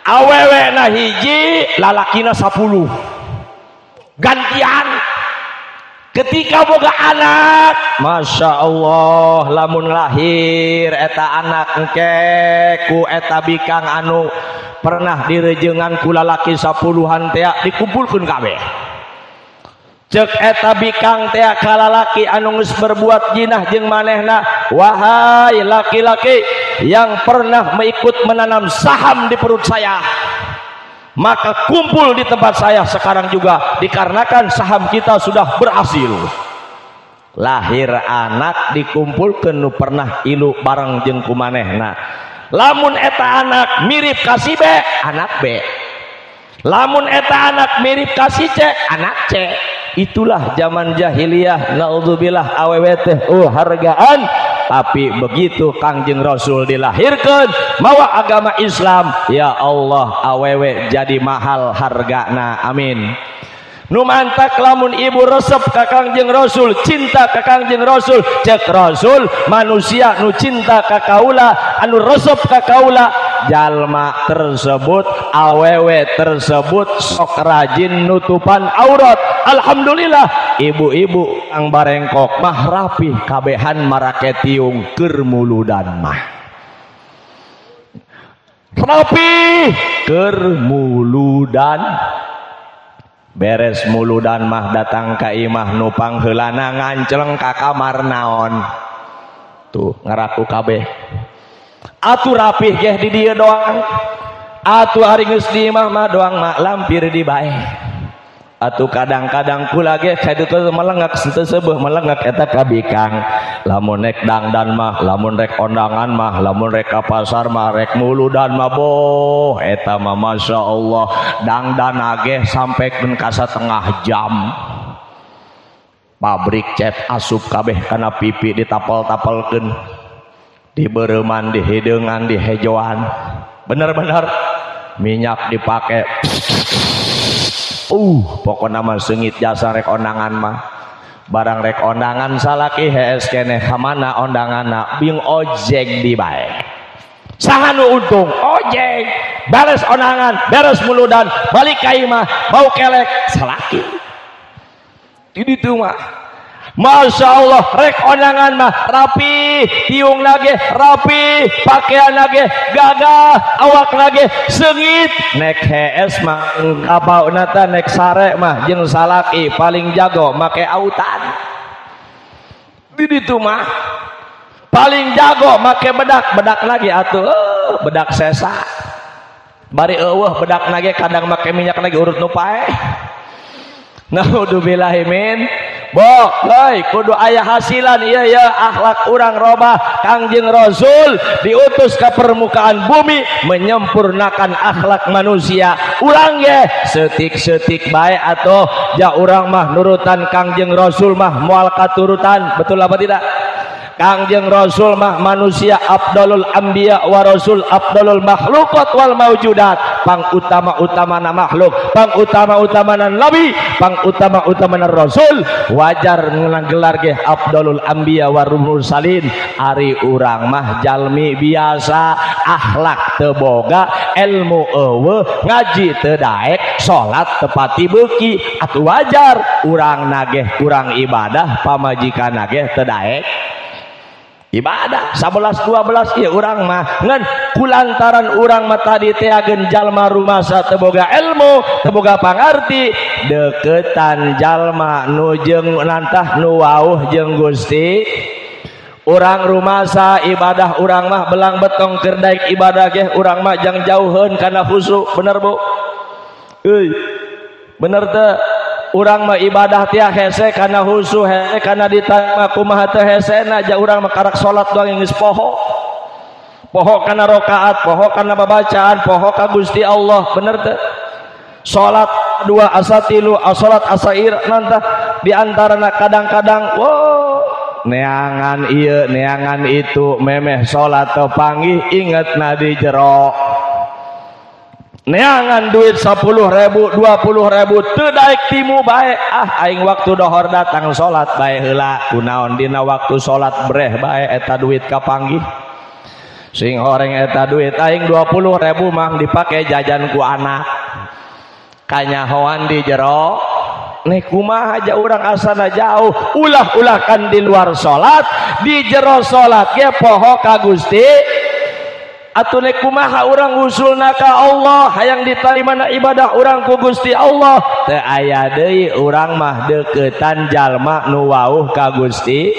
awewe na hiji lalakina 10 gantian. Ketika boga anak, masya Allah, lamun lahir eta anak engke ku eta bikang anu pernah direjengan ku lalaki 10-an tea dikumpulkeun kabeh. Cek eta bikang tea ka lalaki anu geus berbuat jinah jeung manehna, wahai laki-laki yang pernah mengikut menanam saham di perut saya, maka kumpul di tempat saya sekarang juga, dikarenakan saham kita sudah berhasil. Lahir anak dikumpulkeun nu pernah ilu bareng jeung kumanehna. Lamun eta anak mirip ka si B, anak B. Lamun eta anak mirip ka si C, anak C. Itulah zaman jahiliyah, naudzubillah awewe teh hargaan. Tapi begitu Kangjeng Rasul dilahirkan mawa agama Islam, ya Allah awewe jadi mahal hargana. Amin. Nu mantak lamun ibu resep ka Kangjeng Rasul, cinta ka Kangjeng Rasul, cek Rasul manusia nu cinta ka kaula, anu resep ka kaula, jalma tersebut awewe tersebut sok rajin nutupan aurat. Alhamdulillah ibu-ibu ang barengkok mah rapih kabehan marake tiung keur muludan mah rapih keur muludan. Beres muludan mah datang ka imah nu pangheulana ngancleng ka kamar naon tuh ngaraku kabeh. Atuh rapih geh di dieu doang, atuh ari geus di imah mah doang mah lampir di bae. Atuh kadang-kadang kula ge kaditu melengak teu seubeuh melengak eta ka bikang. Lamun rek dangdan mah, lamun rek ondangan mah, lamun rek ka pasar mah, rek muludan mah boh eta mah masya Allah dangdan ge sampekeun ka satengah jam. Pabrik cep asup kabeh kana pipi ditapel-tapelkeun, dibereuman, dihideungan, dihejoan, bener-bener minyak dipake. Pokokna mah seungit jasa rek ondangan mah. Barang rek ondangan salaki hees keneh kamana ondanganna bing ojek di bae. Saha nu untung? Ojek. Beres ondangan, beres muludan, balik ka imah, bau kelek salaki. Di ditu mah Masya Allah rek ondangan mah rapi, tiung lagi rapi, pakaian lagi gagah, awak lagi sengit. Nek hees mah kabauna teh nek sare mah jeung salaki paling jago make autan. Di ditu mah paling jago make bedak, bedak lagi atuh bedak sesa. Bari eueuh bedak lagi kadang make minyak lagi urut nu paeh. Naudzubillahi min bo, hei kudu aya hasilan iya ya akhlak urang robah. Kangjeng Rasul diutus ke permukaan bumi menyempurnakan akhlak manusia. Urang ge setik-setik bae atuh ja urang mah nurutan Kangjeng Rasul mah moal katurutan, betul apa tidak? Kangjeng Rasul mah manusia afdalul anbiya wa rasul afdalul makhluqat wal maujudat, pang utama-utamana makhluk, pang utama-utamana nabi, pang utama-utamana rasul. Wajar gelar ge afdalul anbiya wa mursalin. Ari urang mah jalmi biasa, akhlak teu boga, ilmu eueuh, ngaji teu daek, salat tepati beuki, atuh wajar urang nageh kurang ibadah, pamajikan nageh teu daek ibadah. 11 12 ieu urang mah ngan kulantaran urang mah tadi teh ageun jalma rumasa teu boga ilmu, teu boga pangarti, deketan jalma nu jeung nantah nu wauh jeung Gusti. Urang rumasa ibadah urang mah belang betong keur daek ibadah ge urang mah jang jauheun kana khusyuk. Bener Bu? Euy, bener teu? Urang mah ibadah teh hese kana khusyuk, hese kana ditanya kumaha teh hesena, ja urang mah karak salat doang geus poho. Poho kana rakaat, poho kana babacaan, poho ka Gusti Allah, bener teu? Salat dua asa tilu, salat asa ir nantah di antarana kadang-kadang wow neangan ieu neangan itu, memeh salat teu panggih ingetna di jero. Neangan duit 10.000 20.000 teu daek timu bae, ah aing waktu dohor datang salat bae heula, kunaon dina waktu salat breh bae eta duit kapanggih. Sing horeng eta duit aing 20.000 mah dipake jajan ku anak. Kanyahoan di jero. Nih kumaha aja urang asana jauh, ulah-ulahkan di luar salat, di jero salat ge poho ka Gusti. Atuh nek kumaha urang usulna ka Allah, hayang ditarimana ibadah urang ku Gusti Allah. Teu aya deui urang mah deukeutan jalma nu wauh ka Gusti.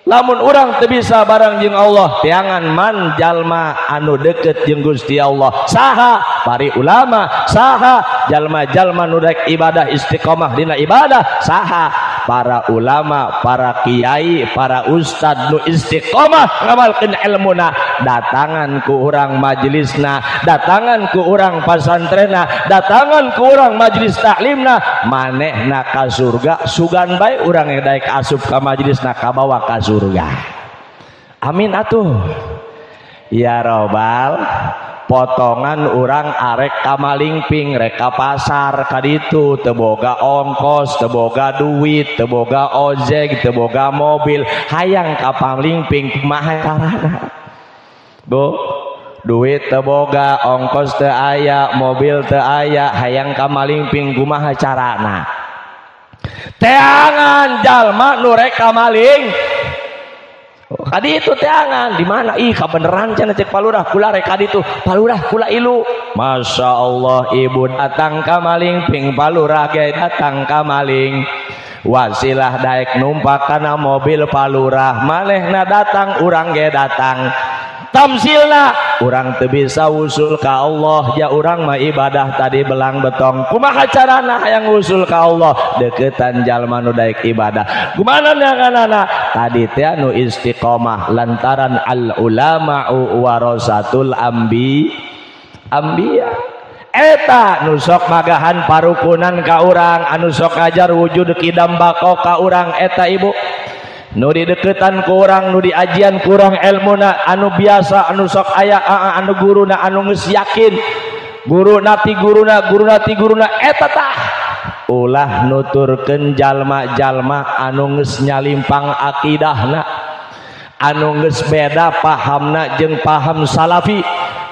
Lamun urang teu bisa bareng jeung Allah, teangan man jalma anu deukeut jeung Gusti Allah. Saha? Pari ulama. Saha? Jalma-jalma nu rek ibadah istiqomah dina ibadah. Saha? Para ulama, para kiai, para ustad nu istiqomah ngamalkeun ilmuna, datangan ku urang majelisna, datangan ku urang pasantrenna, datangan ku urang majelis taklimna, manehna ka surga, sugan bae urang daek asup ka majelisna kabawa ka surga. Amin atuh. Ya robbal, potongan urang arek ka Malingping, rek ka pasar kaditu, teu boga ongkos, teu boga duit, teu boga ojek, teu boga mobil, hayang ka Malingping kumaha carana? Bu, duit teu boga, ongkos teu aya, mobil teu aya, hayang ka Malingping kumaha carana? Teangan jalma nu rek ka Maling. Kadi itu teangan di mana? Ih, kabeneran cenah cek palurah kula rek kadi itu. Palurah kula ilu. Masya Allah, ibu datang ka Malingping, palurah ge datang ka Maling. Wasilah daek numpak kana mobil palurah, manehna datang, urang ge datang. Tamsilna urang teu bisa usul ka Allah, ya urang mah ibadah tadi belang betong. Kumaha carana hayang usul ka Allah? Deketan jalma nu daek ibadah. Kumaha neanganana? Tadi teh anu istiqomah lantaran al ulama'u warasatul ambiya. Eta nu sok magahan parukunan ka urang, anu sok ngajar wujud kidam bako ka urang, eta ibu nu dideketan ku urang, nu diajian kurang ilmuna, anu biasa, anu sok aya, anu guruna, anu geus yakin guru nati guruna, guru nati guruna, eta tah Ulah nuturkeun jalma-jalma anu geus nyalimpang akidahna, anu geus beda pahamna jeung paham salafi.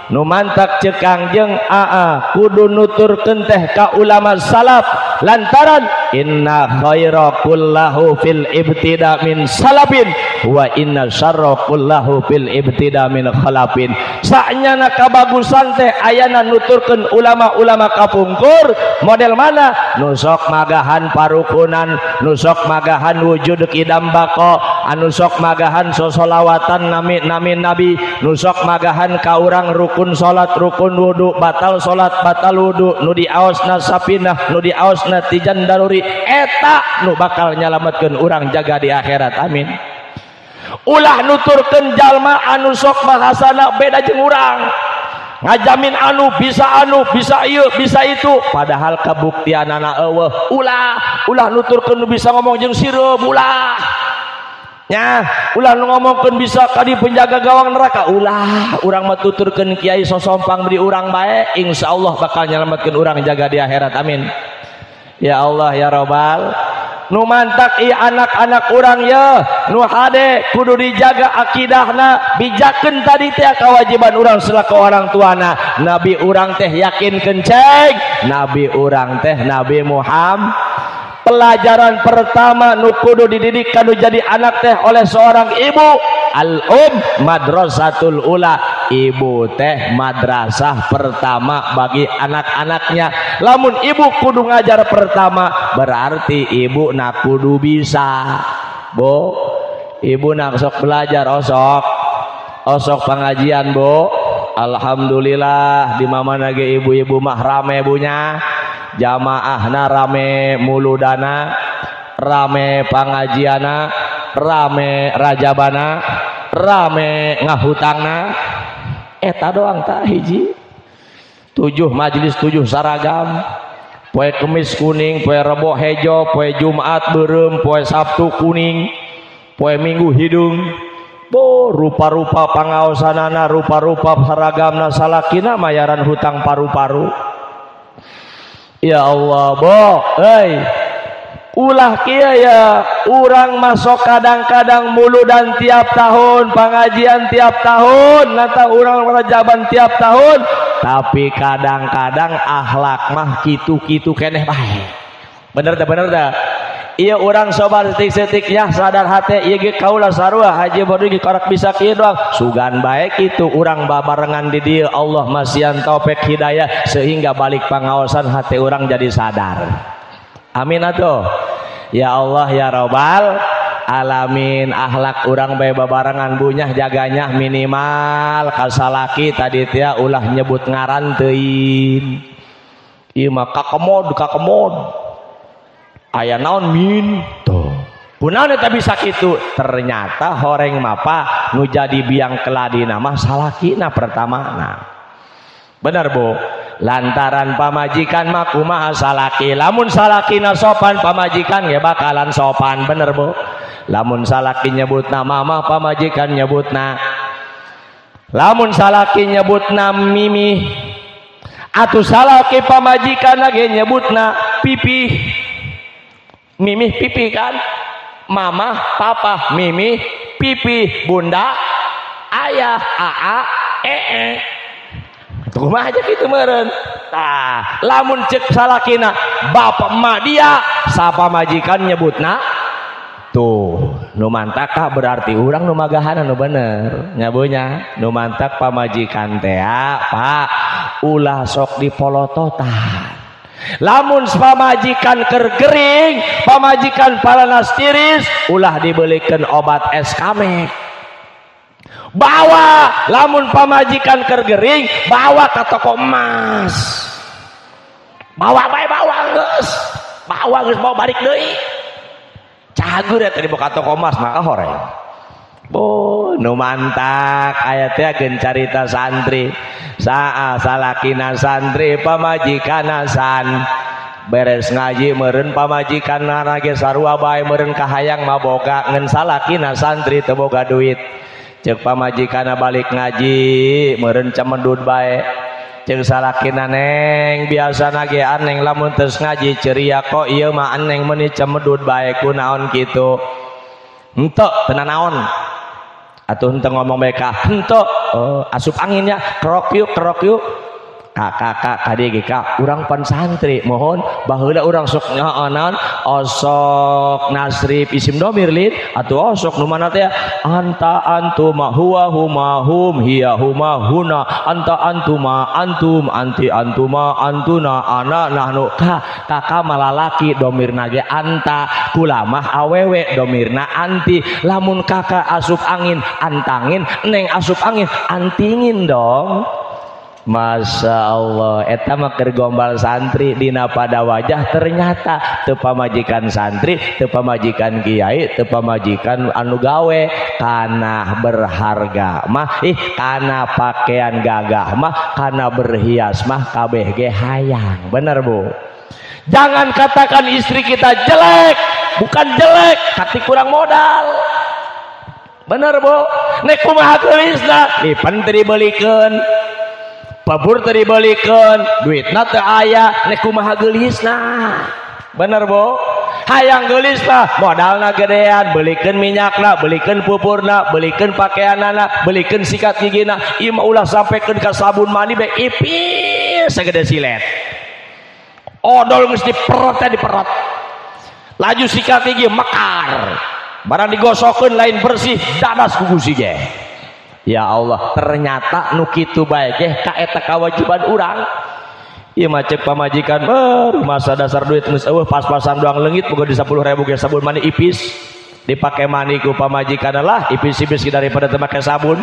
Nu mantak ceuk Kangjeng aa kudu nuturkeun teh ka ulama salaf lantaran inna khaira kullahu fil ibtida min salafin wa inna syarra kullahu fil ibtida min khalafin. Saenyana kabagusan teh ayana nuturkeun ulama-ulama kapungkur model mana nu sok magahan parukunan, nu sok magahan wujud kidam bako, anu sok magahan sosolawatan nami-nami nabi, nu sok magahan ka urang rukun salat, rukun wudu, batal salat, batal wudu, nu diaosna sapinah, nu diaosna tijan daruri, eta nu bakal nyalametkeun urang jaga di akhirat. Amin. Ulah nuturkeun jalma anu sok bahasana beda jeung urang, ngajamin anu bisa ieu bisa itu, padahal kabuktianana eueuh. Ulah nuturkeun nu bisa ngomong jeung sireum, ulah nya, ulah nu ngomongkeun bisa ka di penjaga gawang neraka, ulah. Urang mah tuturkeun kiai sosompang di urang bae, insyaallah bakal nyalametkeun urang jaga di akhirat. Amin. Ya Allah ya Robbal. Nu mantak ieu anak-anak urang ye nu hade kudu dijaga akidahna, bijakeun tadi teh kewajiban urang selaku orang tuana. Nabi urang teh yakin kenceng, nabi urang teh Nabi Muhammad. Pelajaran pertama nu kudu dididik kanu jadi anak teh oleh seorang ibu, al-um madrasatul ula. Ibu teh madrasah pertama bagi anak-anaknya. Lamun ibu kudu ngajar pertama, berarti ibu nak kudu bisa. Bu, ibu nak sok belajar osok osok pengajian bu. Alhamdulillah di mana ge ibu-ibu mah rame bunya, jamaahna rame, muludana rame, pangajiana rame, rajabana rame, ngahutangna. Eta doang tak hiji 7 majelis 7 saragam, poe Kemis kuning, poe Rebo hejo, poe Jumat beureum, poe Sabtu kuning, poe Minggu hidung. Bo rupa-rupa pangaosanana, rupa-rupa saragamna, salakina mayaran hutang paru-paru. Ya Allah bo, euy, ulah kieu ya urang masuk kadang-kadang muludan tiap tahun, pengajian tiap tahun, nata urang rajaban tiap tahun, tapi kadang-kadang akhlak mah kitu-kitu keneh bae. Bener dah, bener dah. Iya urang sobar setik-setiknya sadar hate ieu ge kaula sarua haji bodoh ge korak bisa kieu doang. Sugan bae kitu urang babarengan di dieu Allah masihan taufik hidayah sehingga balik pangaosan hate urang jadi sadar. Amin atuh. Ya Allah ya Robbal alamin. Akhlak urang bae babarengan bunyah jaganya minimal kasalaki tadi teh ulah nyebut ngaran teuing. Ieu mah kakemod kakemod. Aya naon min tuh. Kunaon eta bisa kitu? Ternyata horeng mapa nu jadi biang keladina mah salakina pertamana. Bener bu? Lantaran pamajikan mah kumaha salaki, lamun salakina sopan pamajikan ge bakalan sopan. Bener bu? Lamun salaki nyebutna mama pamajikan nyebutna, lamun salaki nyebutna mimi atuh salaki pamajikan lagi nyebutna pipi. Mimih pipi kan, mama papa mimi pipi, bunda ayah aa ee. Kumaha aja kitu meureun. Tah, lamun ceuk salakina bapak emak dia, sapa majikan nyebutna tuh nu mantak berarti urang nu magahan nu bener nyabunya. Nu mantak pamajikan teh Pak ulah sok dipolototan. Lamun pamajikan keur gering, pamajikan palanas tiris, ulah dibelikeun obat es kamek. Bawa lamun pamajikan keur gering, bawa ka toko emas. Bawa bae bawa geus. Bawa geus bawa balik deui. Cagur eta dibawa ka toko emas maka horeng. Oh, nu mantak aya teh geun carita santri. Saa salakina santri pamajikana san. Beres ngaji meureun pamajikanna ge sarua bae meureun kahayang mah boga ngan salakina santri teu boga duit. Ceuk pamajikana balik ngaji meureun cemedud bae. Jeung salakina neng biasana ge aneng lamun geus ngaji ceria kok ieu mah aneng meuni cemedud bae kunaon kitu. Henteu teu nanaon. Atuh henteu ngomong bae ka henteu oh, asup angin ya kerok yuk kerok yuk. Kak kak kadi kak urang pan santri mohon baheula urang sok naon osok nasrib isim domir lin atuh osok nu mana teh anta antuma huwa huma hum hiya huma huna anta antuma antum anti antuma antuna ana nahnu ka kakak malalaki domirna ge anta kula mah awewe domirna anti lamun kakak asup angin antangin neng asup angin antingin dong. Masya Allah eta mah keur gombal santri dina pada wajah ternyata teu pamajikan santri teu pamajikan kiai teu pamajikan anu gawe kana berharga mah ih kana pakaian gagah mah kana berhias mah kabeh ge hayang. Bener Bu? Jangan katakan istri kita jelek, bukan jelek tapi kurang modal. Bener Bu? Nek kumaha geulisna dipen teu dibelikeun pabur teu dibelikeun duitna teu aya nek kumaha geulisna. Bener Bu? Hayang geulisna modalna gedean belikeun minyakna belikeun pupurna belikeun pakaianana belikeun sikat gigina ieu mah ulah sampekeun ka sabun mandi bae ipis sagede silet odol geus diperot teh diperot laju sikat gigi mekar barang digosokeun lain bersih dadas ku gusi ge. Ya Allah ternyata nu kitu bae ge ka eta kawajiban urang. Ieu mah ceuk pamajikan masa dasar duit geus eueuh pas-pasan doang leungit boga di 10.000 ge sabun mandi ipis dipake mandi ku pamajikan lah ipis-ipis daripada teu make sabun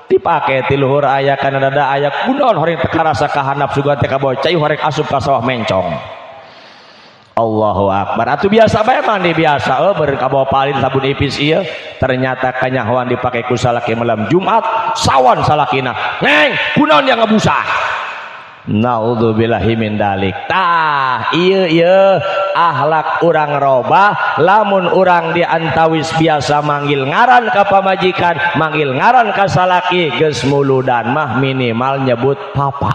dipake ti luhur aya kana dada aya kunaon horeng teu karasa ka handap sugan teh kabawa cai horeng asup ka sawah mencong. Allahu Akbar. Atuh biasa bae mandi biasa eueuh beureun kabawa palin sabun ipis ieu ternyata kanyahoan dipake ku salaki malam Jumat sawan salakina neng kunaon yang ngebusah. Naudzubillahi min dalik. Tah ieu ieu akhlak urang robah lamun urang di antawis biasa manggil ngaran ka pamajikan manggil ngaran ka salaki geus muludan mah minimal nyebut papa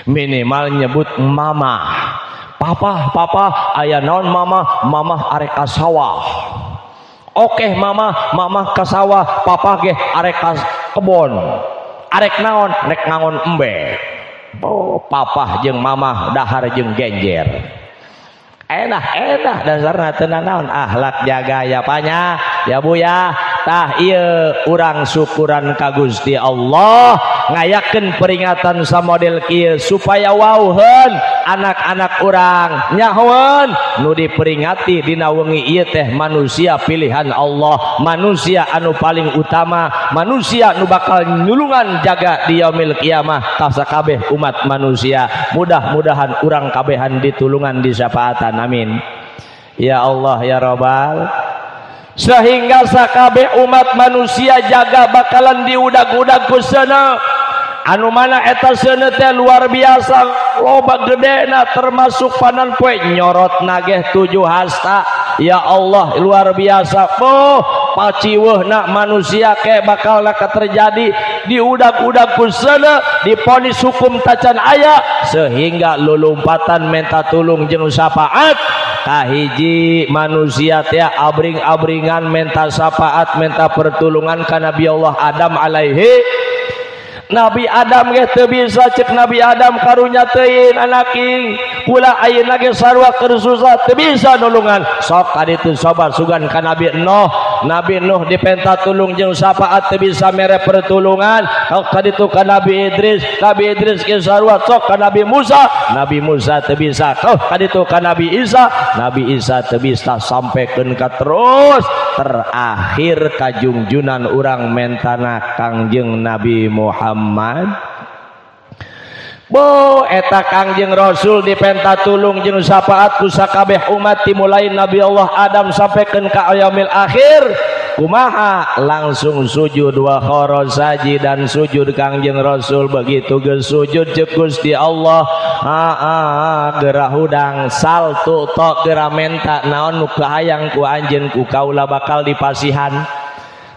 minimal nyebut mama. Papa, papa, aya naon mama, mama arek ka sawah. Oke mama, mama ka sawah, papa ge arek ka kebon. Arek naon, rek ngangon embe. Oh, papa jeung mama dahar jeung genjer. Enak, enak dasarna teu naon akhlak jaga ya panya, ya Bu ya. Tah ieu urang syukuran ka Gusti Allah ngayakeun peringatan samodel kieu supaya wauheun anak-anak urang nyahoeun nu diperingati dina wengi ieu teh manusia pilihan Allah, manusia anu paling utama, manusia nu bakal nyulungan jaga di yaumil kiamah ka sakabeh umat manusia. Mudah-mudahan urang kabehan ditulungan disyafaatan. Amin ya Allah ya Rabbal. Sehingga sakabeh umat manusia jaga bakalan diudag-udag ku seuneu anu mana eta seuneu teh luar biasa loba gedena termasuk panan poe nyorot nageh 7 hasta. Ya Allah luar biasa. Oh paciweuhna manusia ke bakal terjadi diudag-udag ku seuneu diponis hukum tacan aya sehingga lulumpatan menta tulung jeung syafaat. Kahiji manusia teh abring-abringan menta syafaat menta pertulungan ka Nabi Allah Adam alaihi. Nabi Adam ge teu bisa cek Nabi Adam karunya teuing anaking kula ayeuna ge sarua keur susah teu bisa nulungan sok ka ditu sobat sugan ka Nabi Nuh. Nabi Nuh dipenta tulung jeung syafaat teu bisa mere pertulungan sok ka ditu ka Nabi Idris. Nabi Idris ge sarua sok ka Nabi Musa. Nabi Musa teu bisa sok ka ditu ka Nabi Isa. Nabi Isa teu bisa sampaikeun ka terus terakhir kajungjunan urang mentana Kangjeng Nabi Muhammad. Bo eta Kangjeng Rasul dipenta tulung jeung syafaat ku sakabeh umat dimulai Nabi Allah Adam sampaikan ka yaumil akhir. Kumaha langsung sujud wa khara sajidan sujud Kangjeng Rasul begitu geus sujud ceuk Gusti Allah geura hudang saltu tok geura menta naon nu kahayang ku anjeun ku kaula bakal dipasihan.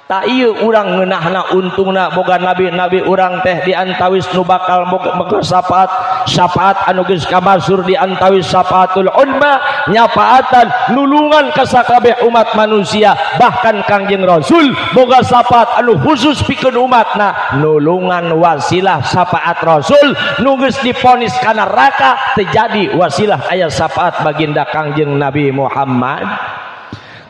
Tak ieu urang ngeunahna untungna boga nabi-nabi urang teh diantawis nu bakal boga syafaat syafaat anu geus kamasur diantawis syafaatul uzma nyafaatan nulungan ka sakabeh umat manusia bahkan Kangjeng Rasul boga syafaat anu khusus pikeun umatna nulungan wasilah syafaat Rasul nu geus diponis ka neraka teu jadi wasilah aya syafaat baginda Kangjeng Nabi Muhammad.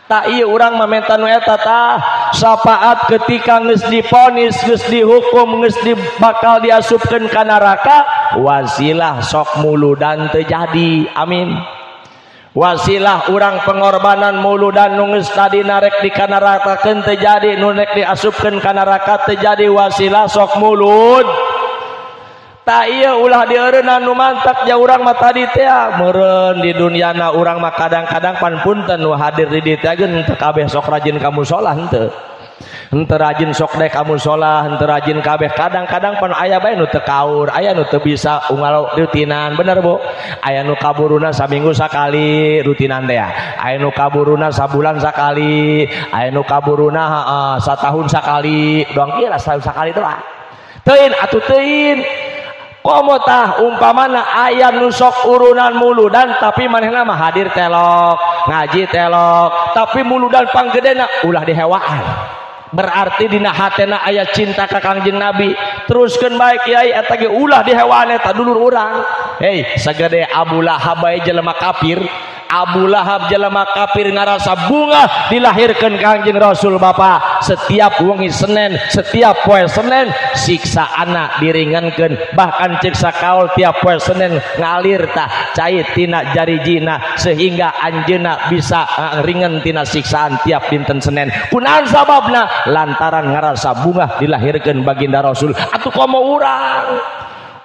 Tak iya urang mamenta nu eta tah syafaat ketika geus diponis geus dihukum geus di bakal diasupkeun ka neraka wasilah sok muludan teu jadi. Amin. Wasilah urang pengorbanan muludan nu geus tadi narek di kanarakakeun teu jadi nu rek diasupkeun ka neraka teu jadi wasilah sok mulud. Tak iya ulah dieureunna nu mantak ja urang mah tadi teh meureun di dunyana urang mah kadang-kadang pan punten nu hadir di dieu teh henteu kabeh sok rajin ka musholah henteu. Henteu rajin sok dek ka musholah, henteu rajin kabeh. Kadang-kadang pan aya bae nu teu kaur, aya nu teu bisa unggal rutinan, bener Bu? Aya nu kaburuna saminggu sakali rutinan teh. Aya nu kaburuna sabulan sakali, aya nu kaburuna satahun sakali. Doang kieu lah satahun sakali teh lah. Teuin atuh teuin. Komo tah umpamana aya nu sok urunan muludan tapi manehna mah hadir telok, ngaji telok, tapi muludan panggedena ulah dihewaan. Berarti dina hatena aya cinta ka Kangjeng Nabi. Teruskeun bae kiai eta ge ulah dihewaan eta dulur urang. Hei, sagede Abu Lahab bae jelema kafir. Abu Lahab jelema kafir ngarasa bunga dilahirkan Kangjeng Rasul Bapak. Setiap wengi Senin, setiap poe Senin siksa anak diringankeun, bahkan siksa kaul tiap poe Senin ngalir tah cai tina jarijina sehingga anjeunna bisa ringan tina siksaan tiap dinten Senin. Kunaon sababna? Lantaran ngarasa bunga dilahirkan baginda Rasul. Atuh komo urang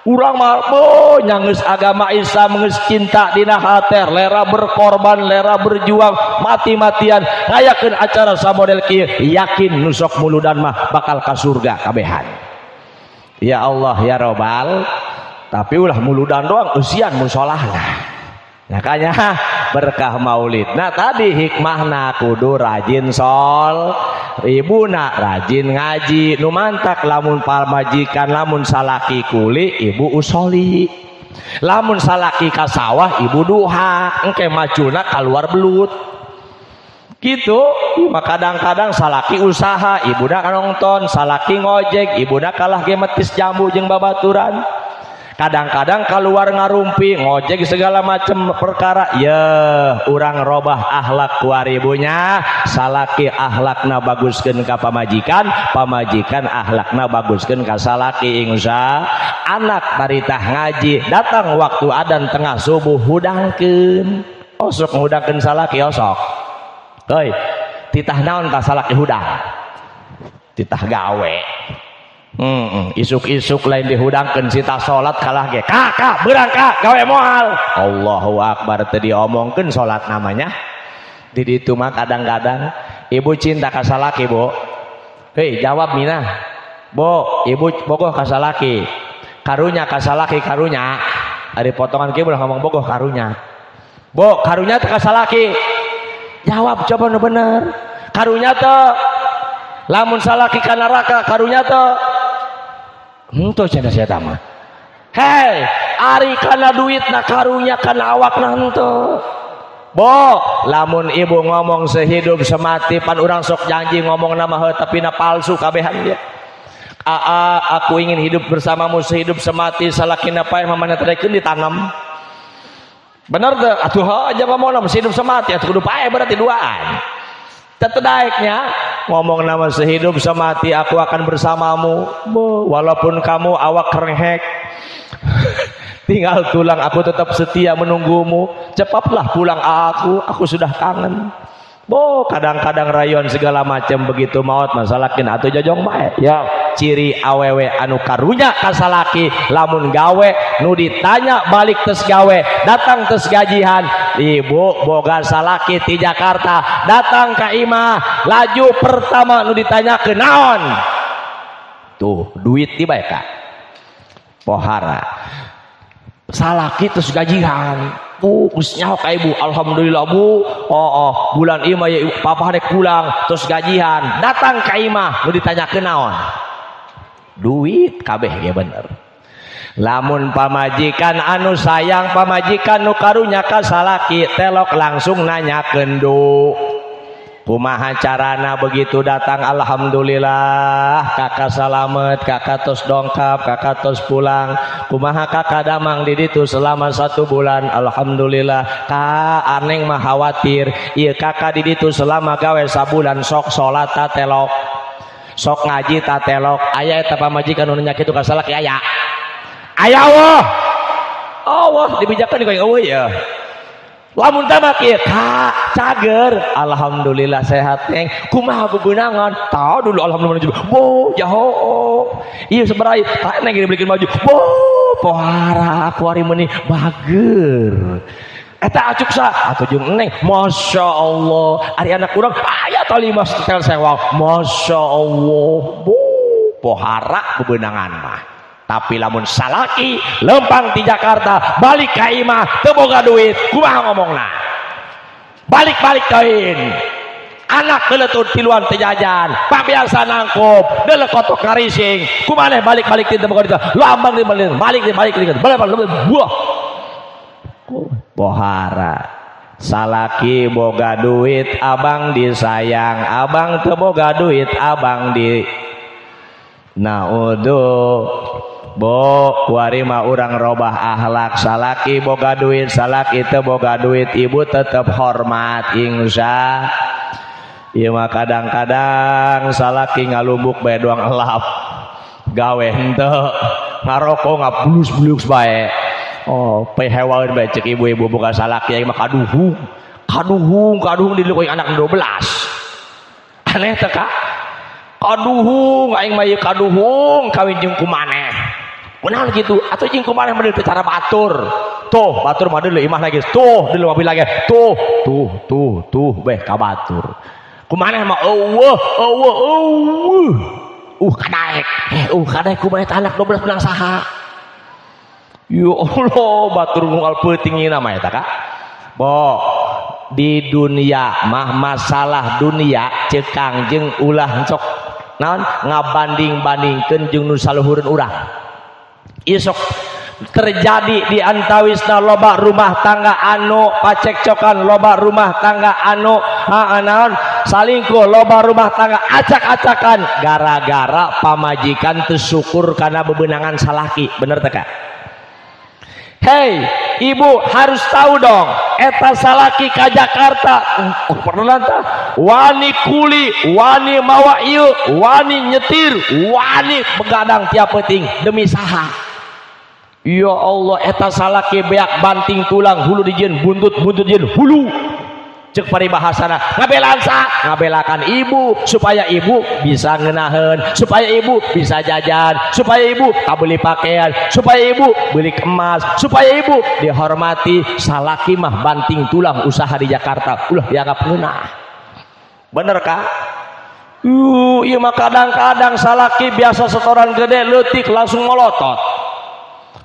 urang mah oh, nyangeus agama Islam geus cinta dina hate, lera berkorban, lera berjuang mati-matian ngayakeun acara samodel kieu, yakin nu sok muludan mah bakal ka surga kabehan. Ya Allah ya Robbal, tapi ulah muludan doang eusian musolahna. Makanya berkah maulid. Nah tadi hikmahna kudu rajin sol, ibuna rajin ngaji, nu mantak lamun pamajikan lamun salaki kuli ibu usoli, lamun salaki ka sawah ibu duha, engke macuna keluar belut. Gitu, maka kadang-kadang salaki usaha, ibuna nonton, salaki ngojek, ibuna kalah ge metis jambu jeung babaturan. Kadang-kadang keluar ngarumpi, ngojek segala macam perkara. Ya, urang robah akhlak kuaribunya, salaki akhlakna baguskeun ka pamajikan, pamajikan akhlakna baguskeun ka salaki insya. Anak taritah ngaji, datang waktu adan tengah subuh hudangkeun. Osok ngudangkeun salaki osok. Hei, titah naon tah salaki hudang? Titah gawe. Isuk-isuk lain dihudangkeun sita salat kalah ge. Kak, kak, beurang kak, gawe moal. Allahu akbar teu diomongkeun salat namanya. Di ditu mah kadang-kadang ibu cinta ka salaki, Bu. Hei, jawab Mina. Bu, ibu bogoh ka salaki. Karunya ka salaki karunya. Ari potongan kieu ulah ngomong bogoh karunya. Bu, karunya teh ka salaki. Jawab coba nu bener. Karunya teh lamun salaki ka neraka karunya teh henteu cenah sia mah. Hei, ari kana duitna karunya kana awakna henteu. Bo, lamun ibu ngomong sehidup semati pan urang sok janji ngomong nama heuh tapi na palsu kabehan dia. Aa, aku ingin hidup bersamamu sehidup semati salakina paeh mamana teh ditanam. Bener teu? Atuh heuh aja ngomong nama sehidup semati atuh kudu paeh berarti duaan. Tetedaiknya ngomong nama sehidup semati aku akan bersamamu, walaupun kamu awak renghek tinggal tulang aku tetap setia menunggumu, cepatlah pulang aku sudah kangen. Bo, kadang-kadang rayuan segala macam begitu maut masalakin atau jojong bae. Ya, ciri awewe anu karunya kasalaki lamun gawe nu ditanya balik tes gawe, datang tes gajihan. Ibu boga salaki di Jakarta, datang ka imah, laju pertama nu ditanya ke naon? Tuh, duit di bae ka. Pohara. Salaki tes gajihan. Bu geus nyaho ka ibu, alhamdulillah bu. Oh, bulan ieu mah ya papa rek pulang terus gajian. Datang ka imah nu ditanyakeun naon? Duit kabeh ge bener. Lamun pamajikan anu sayang, pamajikan nu karunya ka salaki telok langsung nanyakeun du. Kumaha carana begitu datang, alhamdulillah kakak salamet, kakak tos dongkap, kakak tos pulang. Kumaha kakak damang di ditu selama 1 bulan, alhamdulillah. Kak aneng mah khawatir, ieu kakak di ditu selama gawe sabulan sok salat ta telok, sok ngaji ta telok. Aya eta pamajikan nu nanya kitu ka salaki aya. Aya wah. Allah dibijakan di eueuh ya. Lamun tamak ieu kak cager, alhamdulillah sehat neng. Kumaha bebenangan? Tahu dulu alhamdulillah. Bo jaho. Ieu seberai tak neng dibelikin baju. Bo pohara aku hari meuni bager. Eta acuk sa atuh jeung neng. Masya Allah. Ari anak urang aya tali mas tel sewa. Masya Allah. Bo pohara bebenangan mah. Tapi lamun salaki lempang di Jakarta balik ka imah teu boga duit kumaha ngomongna? Balik-balik teuing. Anak keuleutut tiluan teu jajan, pabiasa nangkup, deuleu kotok karising. Kumaha balik-balik teu boga duit. Lambang di balik, balik di balik di balik balik buah. Pohara. Salaki boga duit abang disayang, abang teu boga duit abang di naudu. Bo kuari mah urang robah akhlak, salaki boga duit, salaki teu boga duit, ibu tetep hormat insya. Ieu mah kadang-kadang salaki ngalumbuk bae doang elap, gawe henteu, ngaroko ngabulus-bulus bae. Oh, pehewaeun bae cek ibu-ibu boga salaki aing mah kaduhung, kaduhung, kaduhung dilukeun anak 12. Aneh teh Kak? Kaduhung aing mah ieu kaduhung kawin jeung kumaneh. Kunaon kitu? Atuh jeung kumaneh mah teu cara batur. Tuh, batur mah deuleu imah lagi. Tuh, deuleu mobil lagi. Tuh, tuh, tuh, tuh beh ka batur. Kumaneh mah eueuh, eueuh, eueuh. Kadaek. Kadaek kumaneh teh anak 12 menang saha? Ya Allah, batur unggal peuting ieu mah eta Kak. Bo, di dunia mah masalah dunia ceuk Kangjeng ulah sok naon ngabanding-bandingkeun jeung nu saluhureun urang. Ieu sok terjadi di antawisna loba rumah tangga anu pacekcokan, loba rumah tangga anu naon salingkuh, loba rumah tangga acak-acakan gara-gara pamajikan teu syukur kana bebenangan salaki. Bener teh Kak? Hei, ibu harus tahu dong, eta salaki ka Jakarta, pernah tah? Wani kuli, wani mawa ieu, wani nyetir, wani begadang tiap peuting demi saha? Ya Allah, eta salaki beak banting tulang, hulu dijieun buntut, buntut dijieun hulu. Cek paribahasana, ngabelaan saha? Ngabelakan ibu supaya ibu bisa ngeunaheun, supaya ibu bisa jajan, supaya ibu kabeli pakaian, supaya ibu beli emas, supaya ibu dihormati. Salaki mah banting tulang usaha di Jakarta, ulah dianggap ngeunah. Bener Kak? Ieu mah kadang-kadang salaki biasa setoran gede leutik langsung molotot.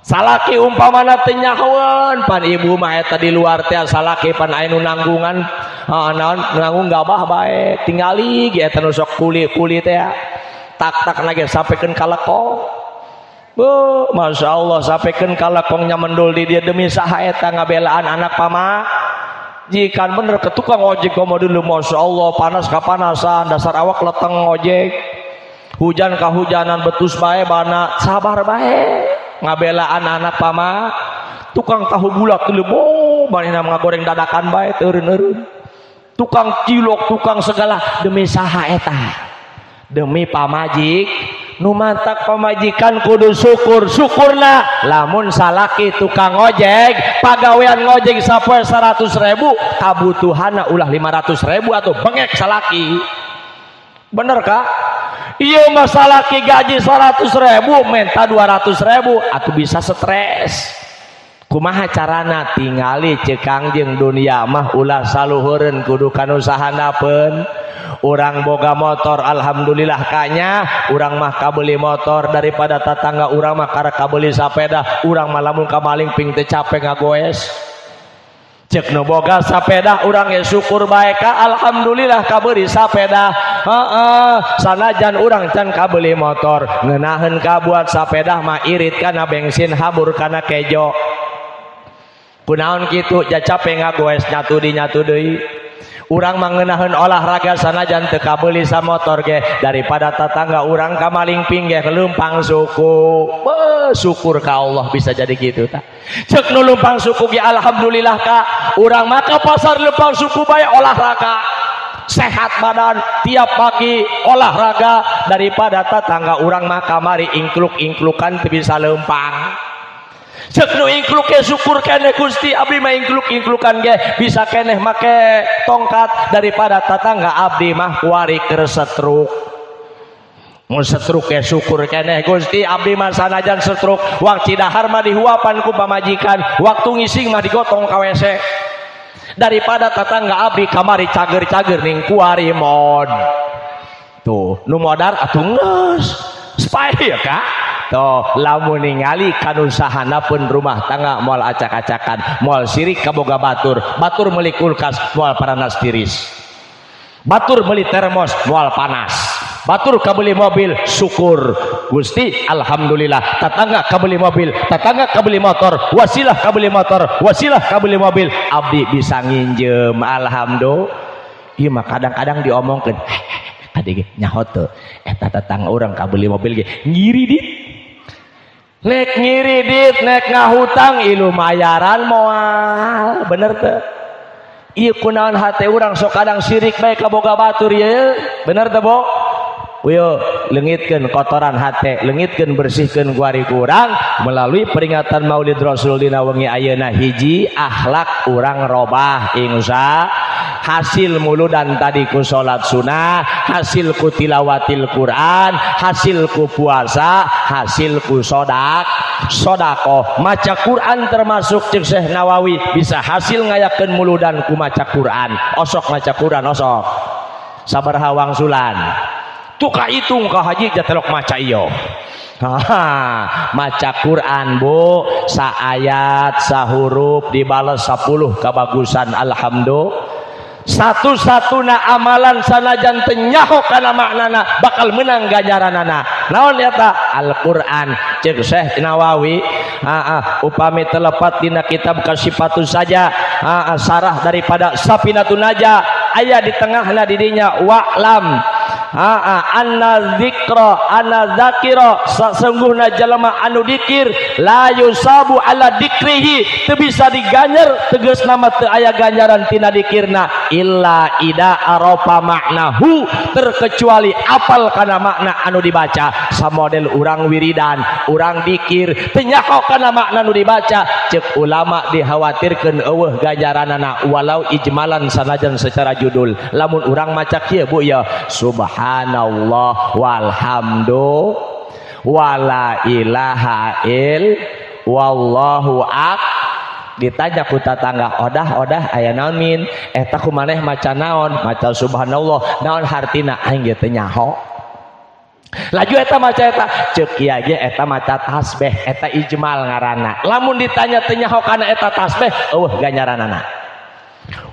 Salaki umpamana teu nyahoeun pan ibu mah eta di luar teh salaki pan aya nu nanggungan, naon nanggung gabah bae tingali ge eta nu sok kuli-kuli teh tak-tak lagi sampikeun ka lekong. Beuh, Masya Allah sampikeun ka lekong nyamendul di dia demi saha eta ngabelaan anak pama. Jikan bener ke tukang ojek komo dulu, Masya Allah panas kapanasan dasar awak leteng ojek, hujan kahujanan betus bae bana sabar bae ngabelaan anak pama. Tukang tahu bulat dulu bo manehna ngagoreng dadakan bae teu eureun-eureun, tukang cilok, tukang segala demi saha eta? Demi pamajik. Nu mantak pamajikan kudu syukur, syukurna lamun salaki tukang ojek pagawean ngojek sapoe 100.000 kabutuhanna ulah 500.000 atau bengek salaki. Bener Kak? Iya mah salaki gaji 100.000 minta 200.000 atuh bisa stres. Kumaha carana? Tingali ceuk Kangjeng dunia mah ulah saluhureun kudu kanu sahandapeun. Urang boga motor alhamdulillah kanya, urang mah kabeli motor daripada tatangga urang mah karek kabeli sapeda, urang mah lamun ka maling ping teu capek ngagoes. Cek nu boga sapeda urang ge syukur bae ka alhamdulillah kabeuli sapeda. Heeh, sanajan urang can kabeuli motor, ngeunaheun kabuat sapeda mah irit kana bensin habur kana kejo. Kunaon kitu ja cape ngagoes nyatu di nyatu deui. Urang mah ngeunaheun olahraga sanajan teu kabeuli samotor ge daripada tatangga urang ka maling pinggeh leumpang suku. Beuh, syukur ka Allah bisa jadi kitu tah. Cek nu leumpang suku ge alhamdulillah ka urang mah ka pasar leumpang suku bae olahraga. Sehat badan tiap pagi olahraga daripada tatangga urang mah kamari ingkluk-ingklukan teu bisa leumpang. Cek nu ingkluk ge syukur keneh Gusti abdi mah ingkluk-ingklukan ge bisa keneh make tongkat daripada tatangga abdi mah kuari keur setruk. Mun setruk ge syukur keneh Gusti abdi mah sanajan setruk waktu dahar mah dihuapan ku pamajikan, waktu ngising mah digotong ka WC. Daripada tatangga abdi kamari cager-cager ning kuari mod. Tuh, nu modar atuh geus. Spy ya Kak. Tuh, lamun ningali kanusahanapeun rumah tangga moal acak-acakan, moal sirik kaboga batur, batur meuli kulkas moal paranas tiris. Batur meuli termos moal panas. Batur kabeli mobil syukur Gusti alhamdulillah. Tetangga kabeli mobil, tetangga kabeli motor, wasilah kabeli motor, wasilah kabeli mobil, abdi bisa nginjem alhamdulillah. Ieu mah kadang-kadang diomongkeun kade ge nyaho teu eta tetangga urang kabeli mobil ge ngiridit. Nek ngiridit nek ngahutang ilu mayaran moal bener teu? Ieu kunaon hate urang sok kadang sirik bae ka boga batur ieu bener teu Bo? Uyo leungitkeun kotoran hate, leungitkeun bersihkeun kuari kurang melalui peringatan Maulid Rasul dina wengi ayeuna hiji akhlak urang robah insya hasil muludan tadi ku salat sunah, hasil ku tilawatil Quran, hasil ku puasa, hasil ku sodakoh. Maca Quran termasuk cek Syekh Nawawi bisa hasil ngayakeun muludan ku maca Quran. Osok maca Quran osok. Sabaraha wangsulan. Tuh hitung ka haji jatelok maca iyo. Maca Quran Bu, saayat sahuruf dibales 10 kabagusan alhamdulillah. Satu-satuna amalan sanajan teu nyaho kana maknana bakal menang ganjaranana. Naon eta? Al-Qur'an. Ceuk Syekh Nawawi, upami telepat dina kitab Kasifatun saja, sarah daripada Safinatun Najah aya di tengahna didinya wa'lam anna dzikra anna dzakira sesungguhna jelema anu dikir la yusabu ala dikrihi teu bisa diganjar tegasna mah teu aya ganjaran tina dikirna illa ida arafa maknahu terkecuali apal kana makna anu dibaca. Samodel urang wiridan urang dikir teu nyaho kana makna anu dibaca ceuk ulama dikhawatirkeun eueuh ganjaranana walau ijmalan sanajan secara judul. Lamun urang maca kieu Bu ya subhanallah walhamdulillah wala ilaha il wallahu ak. Ditanya ku tatangga odah-odah aya naon min eta ku maneh maca naon maca subhanallah naon hartina aing ge teu nyaho. Laju eta maca eta ceuk kieu ge eta maca tasbih eta ijmal ngaranna. Lamun ditanya teu nyaho kana eta tasbih eueuh ganjaranana.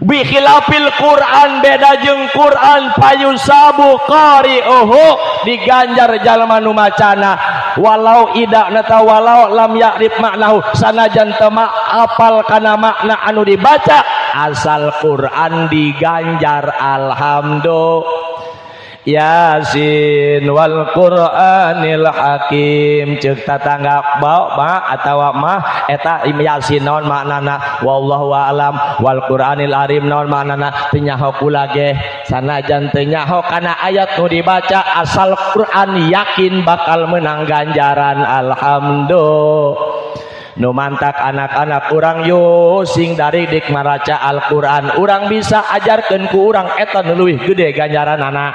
Bi khilafil Quran beda jeung Quran payusabu qari'uhu diganjar jalma nu macana walau ida nata walau lam ya'rif maknahu sanajan teu apal kana makna anu dibaca asal Quran diganjar alhamdulillah. Yasin wal Qur'anil Hakim ceuk tatangga bau ma atawa mah eta Yasin naon maknana wallahu a'lam wal Qur'anil Arim naon maknana teu nyaho kula ge sanajan teu nyaho kana ayat nu dibaca asal Qur'an yakin bakal menang ganjaran alhamdulillah. Nu mantak anak-anak urang yo sing dari dik maraca Al-Qur'an urang bisa ajarkeun ku urang eta nu leuwih gede ganjaranana.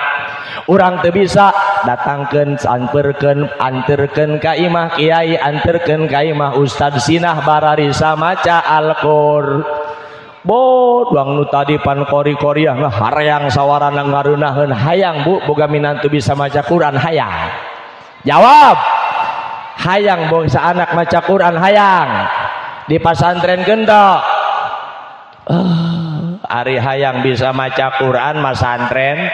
Urang teu bisa datangkeun sampeurkeun anterkeun ka imah kiai anterkeun ka imah ustad sinah bararisa maca Al-Qur'an. Bo duang nu tadi pan kori-koriah ngahareang sawarana ngarunaheun hayang Bu boga minantu bisa maca Qur'an hayang. Jawab. Hayang bangsa anak maca Quran hayang di pasantren gendo Ari hayang bisa maca Quran masantren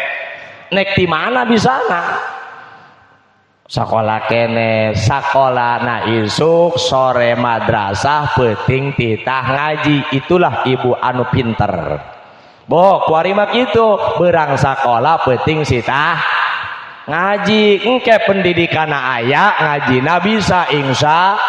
nek di mana bisana? Sekolah kene, sekolah na isuk, sore madrasah, peuting titah ngaji. Itulah ibu anu pinter. Boh, kuari mah kitu, beurang sakola peuting sitah ngaji. Engke pendidikana aya, ngajina bisa insya.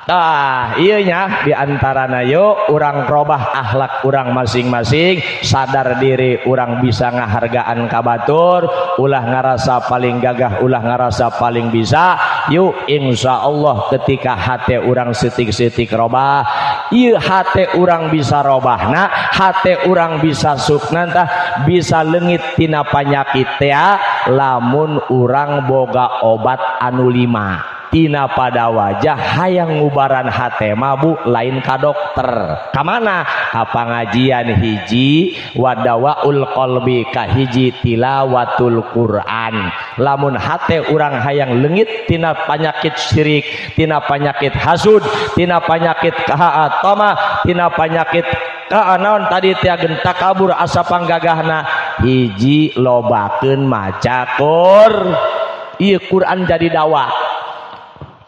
Tah, ieu nya di antarana yuk urang robah akhlak urang masing-masing, sadar diri urang bisa ngahargaan ka batur, ulah ngarasa paling gagah, ulah ngarasa paling bisa. Yuk insya Allah ketika hate urang setik-setik robah, ieu hate urang bisa robahna, hate urang bisa suknantah, bisa leungit tina panyakit teh lamun urang boga obat anu 5. Tina pada wajah hayang ngubaran hate mabu lain ka dokter. Kamana? Ka pangajian hiji wadawaul qalbi ka hiji tilawatul Quran. Lamun hate urang hayang leungit tina panyakit syirik, tina panyakit hasud, tina penyakit toma, tina panyakit naon tadi teh gentak kabur asa panggagahna, hiji lobakeun maca Quran. Ieu Quran jadi dawa.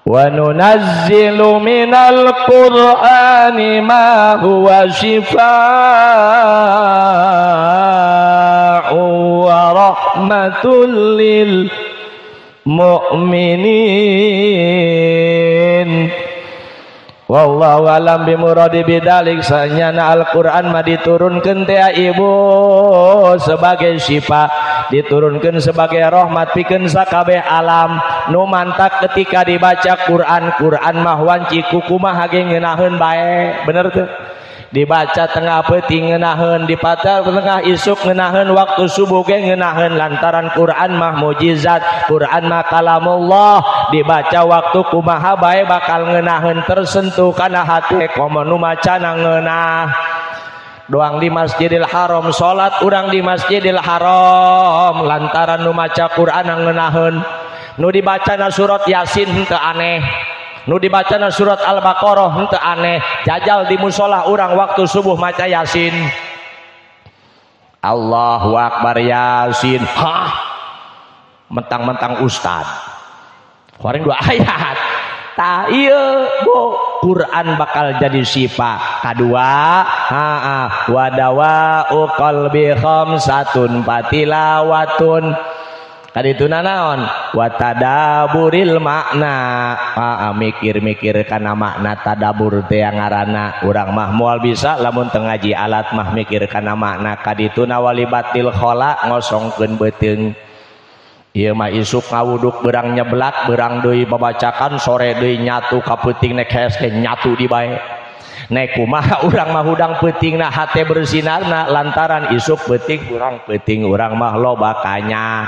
Wa nunazzilu minal qur'ani ma huwa shifaa'un wa rahmatul lil mu'minin. Wallahu alam bimuradi bidzalik. Sanyana Al-Qur'an mah diturunkeun teh ibu sebagai syifa, diturunkeun sebagai rahmat pikeun sakabeh alam. Nu mantak ketika dibaca Quran, Quran mah wanci kukumaha ge ngeunaheun bae. Bener teu? Dibaca tengah peuting ngeunaheun, dibaca tengah isuk ngeunaheun, waktu subuh ge ngeunaheun, lantaran Quran mah mujizat, Quran mah kalamullah, dibaca waktu kumaha bae bakal ngeunaheun, tersentuh kana hate komo nu macana ngeunah. Doang di Masjidil Haram salat urang di Masjidil Haram lantaran nu maca Quran ngeunaheun. Nu dibacana surat Yasin henteu aneh, nu dibacana surat Al-Baqarah henteu aneh. Jajal di musola urang waktu subuh maca Yasin, Allahu Akbar Yasin, hah, mentang-mentang ustad koreng 2 ayat. Tah ieu bu, Quran bakal jadi syifa. Kadua, ha wadawa qalbi khamsatun fatilawatun. Kadituna naon? Wa tadaburil makna. Mikir-mikir kana makna tadabur teh ngaranna. Urang mah moal bisa lamun teu ngaji alat mah mikir kana makna. Kadituna walibatil khola ngosongkeun beuteung. Ieu mah isuk ngawuduk beurang nyeblak, beurang deui babacakan, sore deui nyatu ka peuting nek hees ge nyatu di bae. Nek kumaha urang mah hudang peutingna hate bersinarna lantaran isuk peuting urang peuting urang mah loba kanya.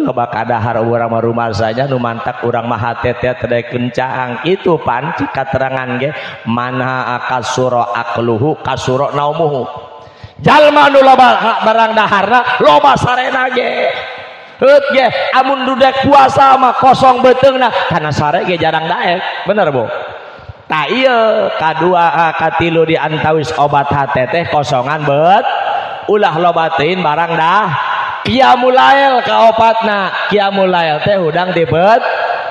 Loba kadahar urang mah rumasanya nu mantak urang mah hate teh teu kencaang. Itu pan katerangan ge manha akasura akluhu kasura naumuhu. Jalma nu loba barang daharna loba sarena ge. Heut ge amun dudak puasa mah kosong beuteungna kana sare ge jarang daek. Bener Bu? Tah ieu kadua katilu di antawis obat hate teh kosongan beut ulah loba teuing barang dah. Qiyamul lail kaopatna, qiyamul lail teh hudang dibet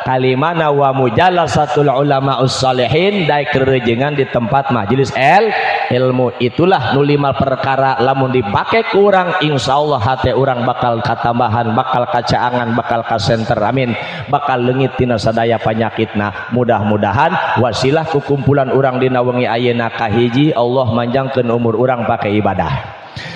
kalimana wa mujalasatul ulama ussalihin daek rerejengan di tempat majelis ilmu. Itulah nu 5 perkara lamun dipake ku urang insyaallah hate urang bakal katambahan, bakal kacaangan, bakal kasenter, amin, bakal leungit tina sadaya panyakitna. Mudah-mudahan wasilah kukumpulan urang dina wengi ayeuna kahiji Allah manjangkeun umur urang pake ibadah,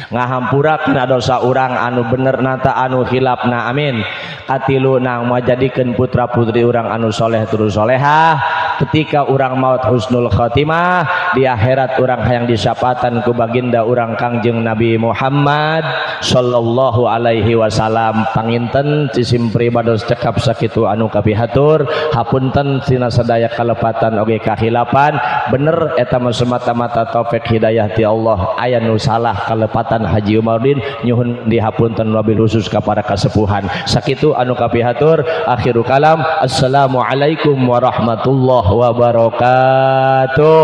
ngahampura kana dosa urang anu bener nata anu khilafna, amin. Katilu nang majadikeun putra putri urang anu soleh terus solehah. Ketika urang maut husnul khotimah, di akhirat urang hayang disapatan ku baginda urang Kangjeng Nabi Muhammad sallallahu alaihi wasallam. Panginten cisim pribados cekap sakitu anu kapihatur, hapunten tina sadaya kalepatan oge kahilapan. Bener eta mah semata-mata taufik hidayah ti Allah, aya nu salah kalepatan Haji Umardin nyuhun dihapunten wabil khusus ka para kasepuhan. Sakitu anu kapihatur, akhiru kalam, assalamualaikum warahmatullahi wabarakatuh.